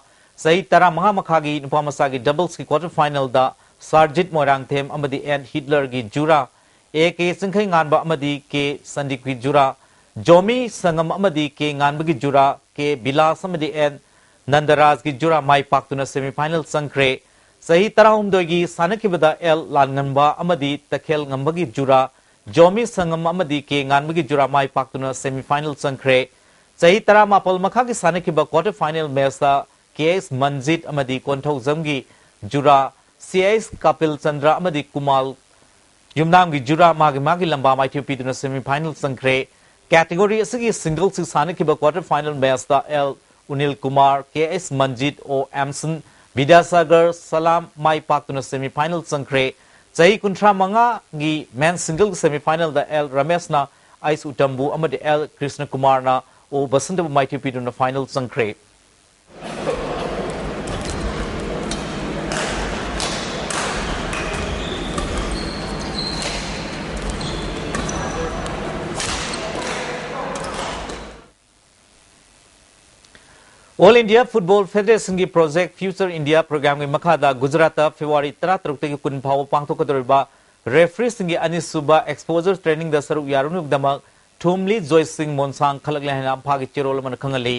ꯆꯍꯤ ꯇꯔꯥꯃꯉꯥ ꯃꯈꯥꯒꯤ ꯅꯨꯄꯥ ꯃꯆꯥꯒꯤ ꯗꯕꯜꯁꯀꯤ ꯀ꯭ꯋꯥꯇꯔ ꯐꯥꯏꯅꯦꯜꯗ ꯁꯥꯔꯖꯤꯠ ꯃꯣꯏꯔꯥꯡꯊꯦꯝ ꯑꯃꯗꯤ ꯑꯦꯟ ꯍꯤꯠꯂꯔꯒꯤ ꯖꯨꯔꯥ, ꯑꯦ ꯀꯦ ꯆꯤꯡꯈꯩꯉꯥꯟꯕ ꯑꯃꯗꯤ ꯀꯦ ꯁꯟꯗꯤꯞꯀꯤ ꯖꯨꯔꯥ, ꯖꯣꯃꯤ ꯁꯪꯉꯝ ꯑꯃꯗꯤ ꯀꯦ ꯉꯥꯟꯕꯒꯤ ꯖꯨꯔꯥ, ꯀꯦ ꯕꯤꯂꯥꯁ ꯑꯃꯗꯤ ꯑꯦꯟ ꯅꯟꯗꯔꯥꯖꯒꯤ ꯖꯨꯔꯥ ꯃꯥꯏ ꯄꯥꯛꯇꯨꯅ ꯁꯦꯃꯤꯐꯥꯏꯅꯦꯜ ꯆꯪꯈ꯭ꯔꯦ꯫ ꯆꯍꯤ ꯇꯔꯥꯍꯨꯝꯗꯣꯏꯒꯤ ꯁꯥꯟꯅꯈꯤꯕꯗ ꯑꯦꯜ ꯂꯥꯟꯉꯝꯕ ꯑꯃꯗꯤ ꯇꯈꯦꯜ ꯉꯝꯕꯒꯤ ꯖꯨꯔꯥ, ꯖꯣꯃꯤ ꯁꯪꯉꯝ ꯑꯃꯗꯤ ꯀꯦ ꯉꯥꯟꯕꯒꯤ ꯖꯨꯔꯥ ꯃꯥꯏ ꯄꯥꯛꯇꯨꯅ ꯁꯦꯃꯤꯐꯥꯏꯅꯦꯜ ꯆꯪꯈ꯭ꯔꯦ꯫ ꯆꯍꯤ ꯇꯔꯥꯃꯥꯄꯜ ꯃꯈꯥꯒꯤ ꯁꯥꯟꯅꯈꯤꯕ ꯀ꯭ꯋꯥꯇꯔ ꯐꯥꯏꯅꯦꯜ ꯃꯦꯆꯇ ꯀꯦ ꯑꯦꯁ ꯃꯟꯖꯤꯠ ꯑꯃꯗꯤ ꯀꯣꯟꯊꯧꯖꯝꯒꯤ ꯖꯨꯔꯥ, ꯁꯤ ꯑꯦꯁ ꯀꯥꯄꯤꯜ ꯆꯟꯗ꯭ꯔ ꯑꯃꯗꯤ ꯀꯨꯃꯥꯜ ꯌꯨꯝꯅꯥꯝꯒꯤ ꯖꯨꯔꯥ ꯃꯥꯒꯤ ꯃꯥꯒꯤ ꯂꯝꯕꯥ ꯃꯥꯏꯊꯤꯕ ꯄꯤꯗꯨꯅ semi final ꯆꯪꯈ꯭ꯔꯦ꯫ Category ꯑꯁꯤꯒꯤ singles ꯁꯤ ꯁꯥꯟꯅꯈꯤꯕ quarter final match ꯇ ꯑꯦꯜ ꯎꯅꯤꯜ ꯀꯨꯃꯥꯔ, ꯀꯦ ꯑꯦꯁ ꯃꯟꯖꯤꯠ, ꯑꯣ ꯑꯦꯝꯁꯟ, ꯕꯤꯗ꯭ꯌꯥꯁꯥꯒꯔ ꯁꯂꯥꯝ ꯃꯥꯏ ꯄꯥꯛꯇꯨꯅ semi final ꯆꯪꯈ꯭ꯔꯦ꯫ ꯆꯍꯤ ꯀꯨꯟꯊ꯭ꯔꯥ ꯃꯉꯥꯒꯤ men single semi final ꯗ ꯑꯦꯜ ꯔꯃꯦꯁꯅ ꯑꯩꯁ ꯎꯇꯝꯕꯨ ꯑꯃꯗꯤ ꯑꯦꯜ ꯀ꯭ꯔꯤꯁꯅ ꯀꯨꯃꯥꯔꯅ ꯑꯣ ꯕꯁꯟꯇꯕꯨ ꯃꯥꯏꯊꯤꯕ ꯄꯤꯗꯨꯅ final ꯆꯪꯈ꯭ꯔꯦ꯫ All India Football Federation ꯒꯤ Project Future India Program ꯒꯤ ꯃꯈꯥꯗ ꯒꯨꯖꯔꯥꯠꯇ ꯐꯦꯕ꯭ꯔꯨꯋꯥꯔꯤ ꯇꯔꯥꯇꯔꯨꯛꯇꯒꯤ ꯀꯨꯟ ꯐꯥꯎꯕ ꯄꯥꯡꯊꯣꯛꯀꯗꯧꯔꯤꯕ referee ꯁꯤꯡꯒꯤ ꯑꯅꯤꯁꯨꯕ exposure training ꯗ ꯁꯔꯨꯛ ꯌꯥꯔꯨꯅꯕꯒꯤꯗꯃꯛ ꯊꯨꯝꯂꯤ ꯖꯣꯏꯁꯤꯡ ꯃꯣꯟꯁꯥꯡ ꯈꯜꯂꯛꯂꯦ ꯍꯥꯏꯅ ꯏꯝꯐꯥꯜꯒꯤ ꯆꯦꯔꯣꯜ ꯑꯃꯅ ꯈꯪꯍꯜꯂꯤ꯫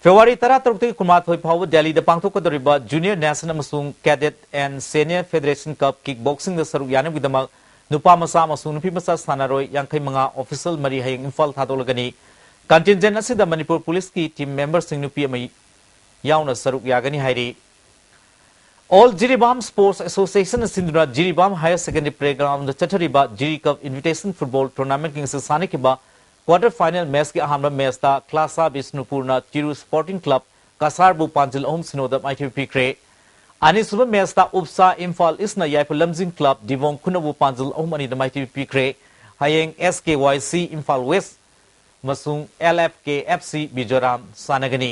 ꯐꯦꯕ꯭ꯔꯨꯋꯥꯔꯤ ꯇꯔꯥꯇꯔꯨꯛꯇꯒꯤ ꯀꯨꯟꯃꯥꯊꯣꯏ ꯐꯥꯎꯕ ꯗꯦꯜꯂꯤꯗ ꯄꯥꯡꯊꯣꯛꯀꯗꯧꯔꯤꯕ Junior National ꯑꯃꯁꯨꯡ Cadet and Senior Federation Cup kick boxing ꯗ ꯁꯔꯨꯛ ꯌꯥꯅꯕꯒꯤꯗꯃꯛ ꯅꯨꯄꯥ ꯃꯆꯥ ꯑꯃꯁꯨꯡ ꯅꯨꯄꯤ ꯃꯆꯥ ꯁꯥꯟꯅꯔꯣꯏ ꯌꯥꯡꯈꯩ ꯃꯉꯥ official ꯃꯔꯤ ꯍꯌꯦꯡ ꯏꯝꯐꯥꯜ ꯊꯥꯗꯣꯛꯂꯒꯅꯤ꯫ Contingent ꯑꯁꯤꯗ ꯃꯅꯤꯄꯨꯔ ꯄꯨꯂꯤꯁꯀꯤ team member ꯁꯤꯡ ꯅꯨꯄꯤ ꯑꯃ ꯌꯥꯎꯅ ꯁꯔꯨꯛ ꯌꯥꯒꯅꯤ ꯍꯥꯏꯔꯤ꯫ All Jiribam Sports Association ꯅ ꯁꯤꯟꯗꯨꯅ ꯖꯤꯔꯤꯕꯥꯝ Higher Secondary Playground ꯗ ꯆꯠꯊꯔꯤꯕ ꯖꯤꯔꯤ Cup Invitation Football Tournament ꯀꯤ ꯉꯁꯤ ꯁꯥꯟꯅꯈꯤꯕ quarter final match ꯀꯤ ꯑꯍꯥꯟꯕ match ꯇ ꯈ꯭ꯂꯥꯁꯥ ꯕꯤꯁꯅꯨꯄꯨꯔꯅ ꯆꯤꯔꯨ Sporting Club ꯀꯁꯥꯔꯕꯨ ꯄꯥꯟꯖꯤꯜ ꯑꯍꯨꯝ ꯁꯤꯅꯣꯗ ꯃꯥꯏꯊꯤꯕ ꯄꯤꯈ꯭ꯔꯦ꯫ ꯑꯅꯤꯁꯨꯕ match ꯇ ꯎꯞꯁꯥ ꯏꯝꯐꯥꯜ ꯏꯁꯅ ꯌꯥꯏꯐ ꯂꯝꯖꯤꯡ club ꯗꯤꯕꯣꯡ ꯈꯨꯅꯧꯕꯨ ꯄꯥꯟꯖꯤꯜ ꯑꯍꯨꯝ ꯑꯅꯤꯗ ꯃꯥꯏꯊꯤꯕ ꯄꯤꯈ꯭ꯔꯦ꯫ ꯍꯌꯦꯡ S K Y C Imphal West ꯑꯃꯁꯨꯡ L F K F C Mizoram ꯁꯥꯟꯅꯒꯅꯤ꯫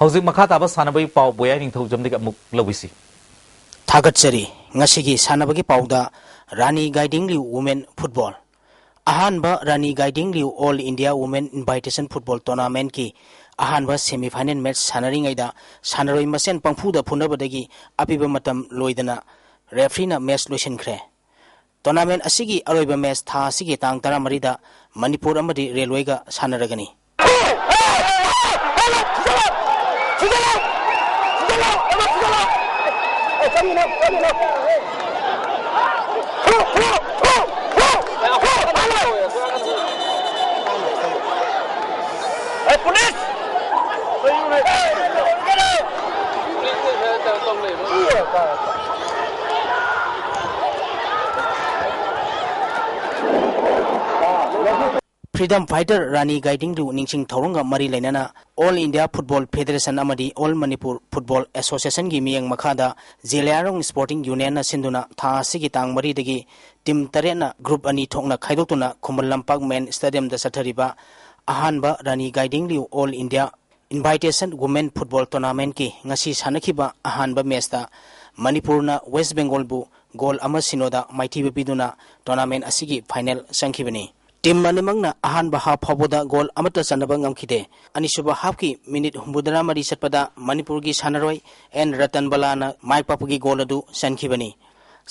ꯍꯧꯖꯤꯛ ꯃꯈꯥ ꯇꯥꯕ ꯁꯥꯟꯅꯕꯒꯤ ꯄꯥꯎ ꯕꯣꯌꯥꯏ ꯅꯤꯡꯊꯧꯖꯝꯗꯒꯤ ꯑꯃꯨꯛ ꯂꯧꯕꯤꯁꯤ꯫ ꯊꯥꯒꯠꯆꯔꯤ꯫ ꯉꯁꯤꯒꯤ ꯁꯥꯟꯅꯕꯒꯤ ꯄꯥꯎꯗ ꯔꯥꯅꯤ ꯒꯥꯏꯗꯤꯡꯂꯤꯌꯨ Women Football꯫ ꯑꯍꯥꯟꯕ ꯔꯥꯅꯤ ꯒꯥꯏꯗꯤꯡꯂꯤꯌꯨ All India Women Invitation Football Tournament ꯀꯤ ꯑꯍꯥꯟꯕ semi final match ꯁꯥꯟꯅꯔꯤꯉꯩꯗ ꯁꯥꯟꯅꯔꯣꯏ ꯃꯁꯦꯟ ꯄꯪꯐꯨꯗ ꯐꯨꯅꯕꯗꯒꯤ ꯑꯄꯤꯕ ꯃꯇꯝ ꯂꯣꯏꯗꯅ referee ꯅ match ꯂꯣꯏꯁꯤꯟꯈ꯭ꯔꯦ꯫ Tournament ꯑꯁꯤꯒꯤ ꯑꯔꯣꯏꯕ match ꯊꯥ ꯑꯁꯤꯒꯤ ꯇꯥꯡ ꯇꯔꯥꯃꯔꯤꯗ ꯃꯅꯤꯄꯨꯔ ꯑꯃꯗꯤ ꯔꯦꯜꯋꯦꯒ ꯁꯥꯟꯅꯔꯒꯅꯤ꯫ Freedom fighter ꯔꯥꯅꯤ ꯒꯥꯏꯗꯤꯡꯂꯤꯌꯨ ꯅꯤꯡꯁꯤꯡ ꯊꯧꯔꯝꯒ ꯃꯔꯤ ꯂꯩꯅꯅ All India Football Federation ꯑꯃꯗꯤ All Manipur Football Association ꯒꯤ ꯃꯤꯠꯌꯦꯡ ꯃꯈꯥꯗ ꯖꯦꯂꯤꯌꯥꯡꯔꯣꯡ Sporting Union ꯅ ꯁꯤꯟꯗꯨꯅ ꯊꯥ ꯑꯁꯤꯒꯤ ꯇꯥꯡ ꯃꯔꯤꯗꯒꯤ team ꯇꯔꯦꯠꯅ group ꯑꯅꯤ ꯊꯣꯛꯅ ꯈꯥꯏꯗꯣꯛꯇꯨꯅ ꯈꯨꯃꯟ ꯂꯝꯄꯥꯛ main stadium ꯗ ꯆꯠꯊꯔꯤꯕ ꯑꯍꯥꯟꯕ ꯔꯥꯅꯤ ꯒꯥꯏꯗꯤꯡꯂꯤꯌꯨ All India Invitation Women Football Tournament ꯀꯤ ꯉꯁꯤ ꯁꯥꯟꯅꯈꯤꯕ ꯑꯍꯥꯟꯕ match ꯇ ꯃꯅꯤꯄꯨꯔꯅ West Bengal ꯕꯨ goal ꯑꯃ ꯁꯤꯅꯣꯗ ꯃꯥꯏꯊꯤꯕ ꯄꯤꯗꯨꯅ tournament ꯑꯁꯤꯒꯤ final ꯆꯪꯈꯤꯕꯅꯤ꯫ Team ꯑꯅꯤꯃꯛꯅ ꯑꯍꯥꯟꯕ half ꯐꯥꯎꯕꯗ goal ꯑꯃꯠꯇ ꯆꯟꯅꯕ ꯉꯝꯈꯤꯗꯦ꯫ ꯑꯅꯤꯁꯨꯕ half ꯀꯤ minute ꯍꯨꯝꯐꯨꯇꯔꯥ ꯃꯔꯤ ꯆꯠꯄꯗ ꯃꯅꯤꯄꯨꯔꯒꯤ ꯁꯥꯟꯅꯔꯣꯏ ꯑꯦꯟ ꯔꯇꯟꯕꯂꯥꯅ ꯃꯥꯏ ꯄꯥꯛꯄꯒꯤ goal ꯑꯗꯨ ꯆꯟꯈꯤꯕꯅꯤ꯫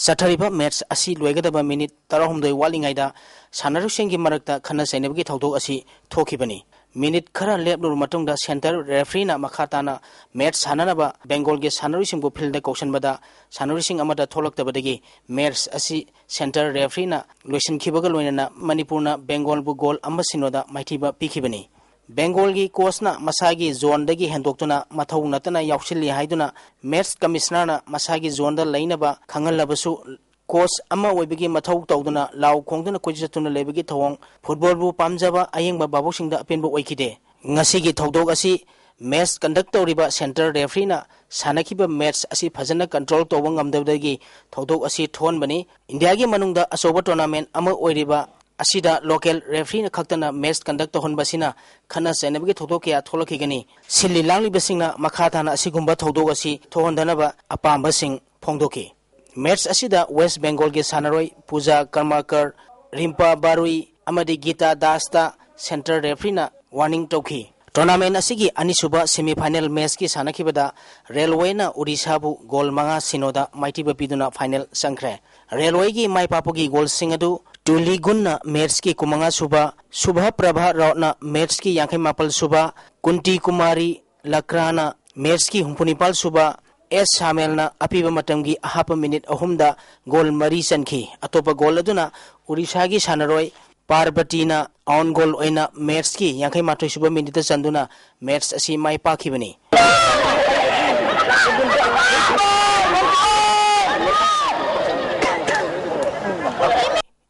ꯆꯠꯊꯔꯤꯕ match ꯑꯁꯤ ꯂꯣꯏꯒꯗꯕ minute ꯇꯔꯥꯍꯨꯝꯗꯣꯏ ꯋꯥꯠꯂꯤꯉꯩꯗ ꯁꯥꯟꯅꯔꯣꯏꯁꯤꯡꯒꯤ ꯃꯔꯛꯇ ꯈꯠꯅ ꯆꯩꯅꯕꯒꯤ ꯊꯧꯗꯣꯛ ꯑꯁꯤ ꯊꯣꯛꯈꯤꯕꯅꯤ꯫ Minute ꯈꯔ ꯂꯦꯞꯂꯨꯔꯕ ꯃꯇꯨꯡꯗ center referee ꯅ ꯃꯈꯥ ꯇꯥꯅ match ꯁꯥꯟꯅꯅꯕ Bengal ꯒꯤ ꯁꯥꯟꯅꯔꯣꯏꯁꯤꯡꯕꯨ field ꯗ ꯀꯧꯁꯤꯟꯕꯗ ꯁꯥꯟꯅꯔꯣꯏꯁꯤꯡ ꯑꯃꯠꯇ ꯊꯣꯛꯂꯛꯇꯕꯗꯒꯤ match ꯑꯁꯤ center referee ꯅ ꯂꯣꯏꯁꯤꯟꯈꯤꯕꯒ ꯂꯣꯏꯅꯅ ꯃꯅꯤꯄꯨꯔꯅ Bengal ꯕꯨ goal ꯑꯃ ꯁꯤꯅꯣꯗ ꯃꯥꯏꯊꯤꯕ ꯄꯤꯈꯤꯕꯅꯤ꯫ Bengal ꯒꯤ coach ꯅ ꯃꯁꯥꯒꯤ zone ꯗꯒꯤ ꯍꯦꯟꯗꯣꯛꯇꯨꯅ ꯃꯊꯧ ꯅꯠꯇꯅ ꯌꯥꯎꯁꯤꯜꯂꯤ ꯍꯥꯏꯗꯨꯅ match commissioner ꯅ ꯃꯁꯥꯒꯤ zone ꯗ ꯂꯩꯅꯕ ꯈꯪꯍꯜꯂꯕꯁꯨ, coach ꯑꯃ ꯑꯣꯏꯕꯒꯤ ꯃꯊꯧ ꯇꯧꯗꯨꯅ ꯂꯥꯎ ꯈꯣꯡꯗꯨꯅ ꯀꯣꯏꯆꯠ ꯆꯠꯇꯨꯅ ꯂꯩꯕꯒꯤ ꯊꯧꯑꯣꯡ football ꯕꯨ ꯄꯥꯝꯖꯕ ꯑꯌꯦꯡꯕ ꯚꯥꯕꯣꯛꯁꯤꯡꯗ ꯑꯄꯦꯟꯕ ꯑꯣꯏꯈꯤꯗꯦ꯫ ꯉꯁꯤꯒꯤ ꯊꯧꯗꯣꯛ ꯑꯁꯤ match conduct ꯇꯧꯔꯤꯕ center referee ꯅ ꯁꯥꯟꯅꯈꯤꯕ match ꯑꯁꯤ ꯐꯖꯅ control ꯇꯧꯕ ꯉꯝꯗꯕꯗꯒꯤ ꯊꯧꯗꯣꯛ ꯑꯁꯤ ꯊꯣꯛꯍꯟꯕꯅꯤ꯫ ꯏꯟꯗꯤꯌꯥꯒꯤ ꯃꯅꯨꯡꯗ ꯑꯆꯧꯕ tournament ꯑꯃ ꯑꯣꯏꯔꯤꯕ ꯑꯁꯤꯗ local referee ꯅ ꯈꯛꯇꯅ match conduct ꯇꯧꯍꯟꯕ ꯑꯁꯤꯅ ꯈꯠꯅ ꯆꯩꯅꯕꯒꯤ ꯊꯧꯗꯣꯛ ꯀꯌꯥ ꯊꯣꯛꯂꯛꯈꯤꯒꯅꯤ꯫ ꯁꯤꯜꯂꯤ ꯂꯥꯡꯂꯤꯕꯁꯤꯡꯅ ꯃꯈꯥ ꯇꯥꯅ ꯑꯁꯤꯒꯨꯝꯕ ꯊꯧꯗꯣꯛ ꯑꯁꯤ ꯊꯣꯛꯍꯟꯗꯅꯕ ꯑꯄꯥꯝꯕꯁꯤꯡ ꯐꯣꯡꯗꯣꯛꯈꯤ꯫ Match ꯑꯁꯤꯗ West Bengal ꯒꯤ ꯁꯥꯟꯅꯔꯣꯏ ꯄꯨꯖꯥ ꯀꯔꯃꯥꯀꯔ, ꯔꯤꯝꯄꯥ ꯕꯥꯔꯨꯏ ꯑꯃꯗꯤ ꯒꯤꯇꯥ ꯗꯥꯁꯇ center referee ꯅ warning ꯇꯧꯈꯤ꯫ Tournament ꯑꯁꯤꯒꯤ ꯑꯅꯤꯁꯨꯕ semi final match ꯀꯤ ꯁꯥꯟꯅꯈꯤꯕꯗ Railway ꯅ Odisha ꯕꯨ goal ꯃꯉꯥ ꯁꯤꯅꯣꯗ ꯃꯥꯏꯊꯤꯕ ꯄꯤꯗꯨꯅ final ꯆꯪꯈ꯭ꯔꯦ꯫ Railway ꯒꯤ ꯃꯥꯏ ꯄꯥꯛꯄꯒꯤ goal ꯁꯤꯡ ꯑꯗꯨ ꯇꯨꯂꯤꯒꯨꯟꯅ match ꯀꯤ ꯀꯨꯟꯃꯉꯥ ꯁꯨꯕ, ꯁꯨꯚꯥ ꯄ꯭ꯔꯚꯥ ꯔꯥꯎꯠꯅ match ꯀꯤ ꯌꯥꯡꯈꯩ ꯃꯥꯄꯜ ꯁꯨꯕ, ꯀꯨꯟꯇꯤ ꯀꯨꯃꯥꯔꯤ ꯂꯀ꯭ꯔꯥꯅ match ꯀꯤ ꯍꯨꯝꯐꯨ ꯅꯤꯄꯥꯜ ꯁꯨꯕ, ꯑꯦꯁ ꯁꯥꯃꯦꯜꯅ ꯑꯄꯤꯕ ꯃꯇꯝꯒꯤ ꯑꯍꯥꯞꯄ minute ꯑꯍꯨꯝꯗ goal ꯃꯔꯤ ꯆꯟꯈꯤ꯫ ꯑꯇꯣꯞꯄ goal ꯑꯗꯨꯅ Odisha ꯒꯤ ꯁꯥꯟꯅꯔꯣꯏ ꯄꯥꯔꯕꯇꯤꯅ own goal ꯑꯣꯏꯅ match ꯀꯤ ꯌꯥꯡꯈꯩ ꯃꯥꯊꯣꯏ ꯁꯨꯕ minute ꯇ ꯆꯟꯗꯨꯅ match ꯑꯁꯤ ꯃꯥꯏ ꯄꯥꯛꯈꯤꯕꯅꯤ꯫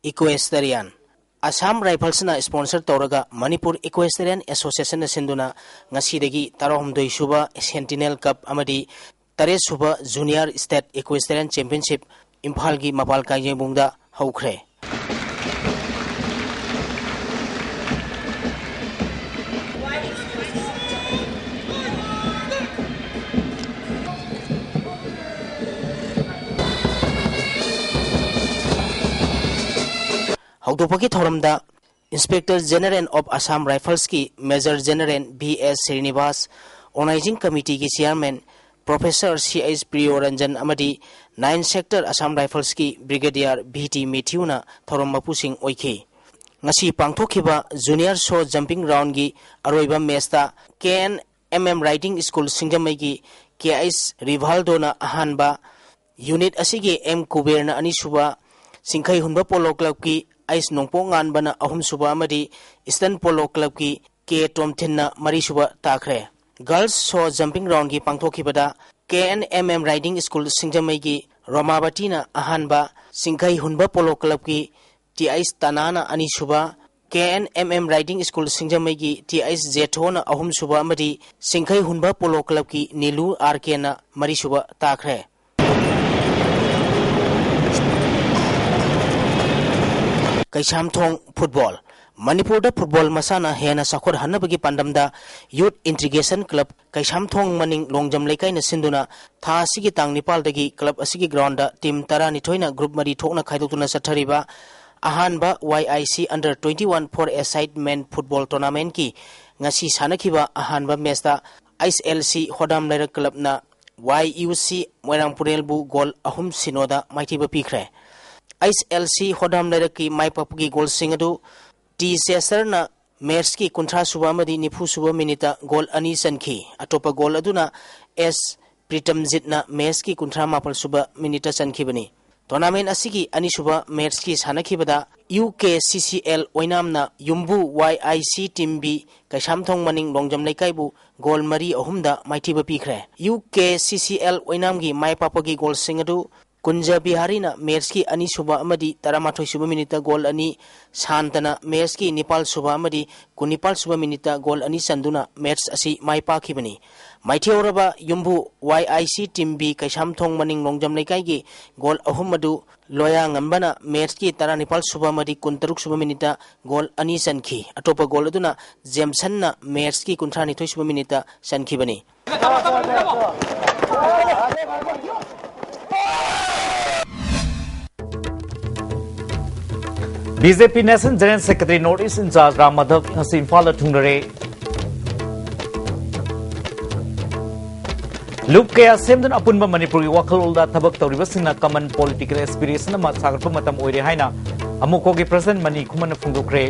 Equestrian꯫ ꯑꯁꯥꯝ ꯔꯥꯏꯐꯜꯁꯅ ꯁ꯭ꯄꯣꯟꯁꯔ ꯇꯧꯔꯒ ꯃꯅꯤꯄꯨꯔ ꯏꯀ꯭ꯋꯦꯁꯇꯔꯤꯌꯟ ꯑꯦꯁꯣꯁꯤꯌꯦꯁꯟꯅ ꯁꯤꯟꯗꯨꯅ ꯉꯁꯤꯗꯒꯤ ꯇꯔꯥꯍꯨꯝꯗꯣꯏ ꯁꯨꯕ ꯁꯦꯟꯇꯤꯅꯦꯜ ꯀꯞ ꯑꯃꯗꯤ ꯇꯔꯦꯠ ꯁꯨꯕ ꯖꯨꯅꯤꯌꯔ ꯁ꯭ꯇꯦꯠ ꯏꯀ꯭ꯋꯦꯁꯇꯔꯤꯌꯟ ꯆꯦꯝꯄꯤꯌꯟꯁꯤꯞ ꯏꯝꯐꯥꯜꯒꯤ ꯃꯄꯥꯜ ꯀꯥꯡꯖꯩꯕꯨꯡꯗ ꯍꯧꯈ꯭ꯔꯦ꯫ ꯍꯧꯗꯣꯛꯄꯒꯤ ꯊꯧꯔꯝꯗ Inspector General of Assam Riflesꯀꯤ Major General V S Srinivas, Organizing Committeeꯒꯤ Chairman Professor C H Priyoranjan ꯑꯃꯗꯤ Nine Sector Assam Riflesꯀꯤ Brigadier ꯚꯤ ꯇꯤ ꯃꯦꯊ꯭ꯌꯨꯅ ꯊꯧꯔꯝ ꯃꯄꯨꯁꯤꯡ ꯑꯣꯏꯈꯤ꯫ ꯉꯁꯤ ꯄꯥꯡꯊꯣꯛꯈꯤꯕ Junior Show Jumping Roundꯒꯤ ꯑꯔꯣꯏꯕ ꯃꯦꯆꯇ K N M M riding school ꯁꯤꯡꯖꯃꯩꯒꯤ ꯀꯦ ꯑꯩꯆ ꯔꯤꯚꯥꯜꯗꯣꯅ ꯑꯍꯥꯟꯕ, ꯌꯨꯅꯤꯠ ꯑꯁꯤꯒꯤ ꯑꯦꯝ ꯀꯨꯕꯦꯔꯅ ꯑꯅꯤꯁꯨꯕ, ꯆꯤꯡꯈꯩ ꯍꯨꯟꯕ ꯄꯣꯂꯣ ꯀ꯭ꯂꯕꯀꯤ ꯑꯩꯆ ꯅꯣꯡꯄꯣꯛ ꯉꯥꯟꯕꯅ ꯑꯍꯨꯝꯁꯨꯕ ꯑꯃꯗꯤ ꯏꯁꯇꯔꯟ ꯄꯣꯂꯣ ꯀ꯭ꯂꯕꯀꯤ ꯀꯦ ꯇꯣꯝꯊꯤꯟꯅ ꯃꯔꯤꯁꯨꯕ ꯇꯥꯈ꯭ꯔꯦ꯫ Girls Show Jumping Roundꯒꯤ ꯄꯥꯡꯊꯣꯛꯈꯤꯕꯗ K N M M riding school ꯁꯤꯡꯖꯃꯩꯒꯤ ꯔꯣꯃꯥꯕꯇꯤꯅ ꯑꯍꯥꯟꯕ, ꯆꯤꯡꯈꯩ ꯍꯨꯟꯕ ꯄꯣꯂꯣ ꯀ꯭ꯂꯕꯀꯤ ꯇꯤ ꯑꯩꯆ ꯇꯅꯥꯅ ꯑꯅꯤꯁꯨꯕ, K N M M riding school ꯁꯤꯡꯖꯃꯩꯒꯤ ꯇꯤ ꯑꯩꯆ ꯖꯦꯊꯣꯅ ꯑꯍꯨꯝꯁꯨꯕ ꯑꯃꯗꯤ ꯆꯤꯡꯈꯩ ꯍꯨꯟꯕ ꯄꯣꯂꯣ ꯀ꯭ꯂꯕꯀꯤ ꯅꯤꯂꯨ ꯑꯥꯔ ꯀꯦꯅ ꯃꯔꯤꯁꯨꯕ ꯇꯥꯈ꯭ꯔꯦ꯫ ꯀꯩꯁꯥꯝꯊꯣꯡ ꯐꯨꯠꯕꯣꯜ꯫ ꯃꯅꯤꯄꯨꯔꯗ ꯐꯨꯠꯕꯣꯜ ꯃꯁꯥꯟꯅ ꯍꯦꯟꯅ ꯆꯥꯎꯈꯠꯍꯟꯅꯕꯒꯤ ꯄꯥꯟꯗꯝꯗ Youth Integration Club ꯀꯩꯁꯥꯝꯊꯣꯡ ꯃꯅꯤꯡ ꯂꯣꯡꯖꯝ ꯂꯩꯀꯥꯏꯅ ꯁꯤꯟꯗꯨꯅ ꯊꯥ ꯑꯁꯤꯒꯤ ꯇꯥꯡ ꯅꯤꯄꯥꯜꯗꯒꯤ ꯀ꯭ꯂꯕ ꯑꯁꯤꯒꯤ ꯒ꯭ꯔꯥꯎꯟꯗ ꯇꯤꯝ ꯇꯔꯥꯅꯤꯊꯣꯏꯅ ꯒ꯭ꯔꯨꯞ ꯃꯔꯤ ꯊꯣꯛꯅ ꯈꯥꯏꯗꯣꯛꯇꯨꯅ ꯆꯠꯊꯔꯤꯕ ꯑꯍꯥꯟꯕ ꯋꯥꯏ I C Under Twenty One Four-A-Side Men Football Tournamentꯀꯤ ꯉꯁꯤ ꯁꯥꯟꯅꯈꯤꯕ ꯑꯍꯥꯟꯕ ꯃꯦꯆꯇ ꯑꯩꯆ ꯑꯦꯜ ꯁꯤ ꯍꯣꯗꯥꯝ ꯂꯩꯔꯛ ꯀ꯭ꯂꯕꯅ ꯋꯥꯏ ꯌꯨ ꯁꯤ ꯃꯣꯏꯔꯥꯡ ꯄꯨꯔꯦꯜꯕꯨ ꯒꯣꯜ ꯑꯍꯨꯝ ꯁꯤꯅꯣꯗ ꯃꯥꯏꯊꯤꯕ ꯄꯤꯈ꯭ꯔꯦ꯫ ꯑꯩꯆ ꯑꯦꯜ ꯁꯤ ꯍꯣꯗꯥꯝ ꯂꯩꯔꯛꯀꯤ ꯃꯥꯏ ꯄꯥꯛꯄꯒꯤ ꯒꯣꯜꯁꯤꯡ ꯑꯗꯨ ꯇꯤ ꯆꯦꯁꯇꯔꯅ ꯃꯦꯆꯀꯤ ꯀꯨꯟꯊ꯭ꯔꯥ ꯁꯨꯕ ꯑꯃꯗꯤ ꯅꯤꯐꯨ ꯁꯨꯕ ꯃꯤꯅꯤꯠꯇ ꯒꯣꯜ ꯑꯅꯤ ꯆꯟꯈꯤ꯫ ꯑꯇꯣꯞꯄ ꯒꯣꯜ ꯑꯗꯨꯅ ꯑꯦꯁ ꯄ꯭ꯔꯤꯇꯝꯖꯤꯠꯅ ꯃꯦꯆꯀꯤ ꯀꯨꯟꯊ꯭ꯔꯥ ꯃꯥꯄꯜ ꯁꯨꯕ ꯃꯤꯅꯤꯠꯇ ꯆꯟꯈꯤꯕꯅꯤ꯫ ꯇꯣꯔꯅꯥꯃꯦꯟ ꯑꯁꯤꯒꯤ ꯑꯅꯤꯁꯨꯕ ꯃꯦꯆꯀꯤ ꯁꯥꯟꯅꯈꯤꯕꯗ U K C C L ꯑꯣꯏꯅꯥꯝꯅ ꯌꯨꯝꯕꯨ ꯋꯥꯏ I C team B Keishamthong ꯃꯅꯤꯡ ꯂꯣꯡꯖꯝ ꯂꯩꯀꯥꯏꯕꯨ ꯒꯣꯜ ꯃꯔꯤ ꯑꯍꯨꯝꯗ ꯃꯥꯏꯊꯤꯕ ꯄꯤꯈ꯭ꯔꯦ꯫ U K C C L ꯑꯣꯏꯅꯥꯝꯒꯤ ꯃꯥꯏ ꯄꯥꯛꯄꯒꯤ ꯒꯣꯜꯁꯤꯡ ꯑꯗꯨ ꯀꯨꯟꯖ ꯕꯤꯍꯥꯔꯤꯅ ꯃꯦꯠꯁꯀꯤ ꯑꯅꯤꯁꯨꯕ ꯑꯃꯗꯤ ꯇꯔꯥꯃꯥꯊꯣꯏ ꯁꯨꯕ ꯃꯤꯅꯤꯠꯇ ꯒꯣꯜ ꯑꯅꯤ, ꯁꯥꯟꯇꯅ ꯃꯦꯠꯁꯀꯤ ꯅꯤꯄꯥꯜ ꯁꯨꯕ ꯑꯃꯗꯤ ꯀꯨꯟꯅꯤꯄꯥꯜ ꯁꯨꯕ ꯃꯤꯅꯤꯠꯇ ꯒꯣꯜ ꯑꯅꯤ ꯆꯟꯗꯨꯅ ꯃꯦꯠꯁ ꯑꯁꯤ ꯃꯥꯏ ꯄꯥꯛꯈꯤꯕꯅꯤ꯫ ꯃꯥꯏꯊꯤꯍꯧꯔꯕ ꯌꯨꯝꯕꯨ ꯋꯥꯏ I C team B Keishamthong ꯃꯅꯤꯡ ꯂꯣꯡꯖꯝ ꯂꯩꯀꯥꯏꯒꯤ ꯒꯣꯜ ꯑꯍꯨꯝ ꯑꯗꯨ ꯂꯣꯌꯥ ꯉꯝꯕꯅ ꯃꯦꯠꯁꯀꯤ ꯇꯔꯥꯅꯤꯄꯥꯜ ꯁꯨꯕ ꯑꯃꯗꯤ ꯀꯨꯟꯇꯔꯨꯛ ꯁꯨꯕ ꯃꯤꯅꯤꯠꯇ ꯒꯣꯜ ꯑꯅꯤ ꯆꯟꯈꯤ꯫ ꯑꯇꯣꯞꯄ ꯒꯣꯜ ꯑꯗꯨꯅ ꯖꯦꯝꯁꯟꯅ ꯃꯦꯠꯁꯀꯤ ꯀꯨꯟꯊ꯭ꯔꯥꯅꯤꯊꯣꯏ ꯁꯨꯕ ꯃꯤꯅꯤꯠꯇ ꯆꯟꯈꯤꯕꯅꯤ꯫ B J P National General Secretary North East in charge Ram Madhav ꯉꯁꯤ ꯏꯝꯐꯥꯜꯗ ꯊꯨꯡꯂꯔꯦ꯫ ꯂꯨꯞ ꯀꯌꯥ ꯁꯦꯝꯗꯨꯅ ꯑꯄꯨꯟꯕ ꯃꯅꯤꯄꯨꯔꯒꯤ ꯋꯥꯈꯜꯂꯣꯟꯗ ꯊꯕꯛ ꯇꯧꯔꯤꯕꯁꯤꯡꯅ common political aspiration ꯑꯃ ꯁꯥꯒꯠꯄ ꯃꯇꯝ ꯑꯣꯏꯔꯦ ꯍꯥꯏꯅ ꯑꯃꯨꯀꯣꯒꯤ President ꯃꯅꯤ ꯈꯨꯃꯟꯅ ꯐꯣꯡꯗꯣꯛꯈ꯭ꯔꯦ꯫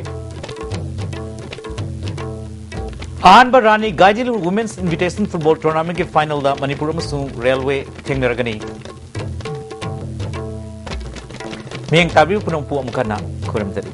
ꯑꯍꯥꯟꯕ ꯔꯥꯅꯤ ꯒꯥꯏꯗꯤꯟꯂꯤꯌꯨ Women's Invitation Football Tournamentꯀꯤ finalꯗ ꯃꯅꯤꯄꯨꯔ ꯑꯃꯁꯨꯡ ꯔꯦꯜꯋꯦ ꯊꯦꯡꯅꯔꯒꯅꯤ꯫ ꯃꯤꯠꯌꯦꯡ ꯇꯥꯕꯤꯌꯨ ꯄꯨꯝꯅꯃꯛꯄꯨ ꯑꯃꯨꯛ ꯍꯟꯅ ꯈꯨꯔꯨꯝꯖꯔꯤ꯫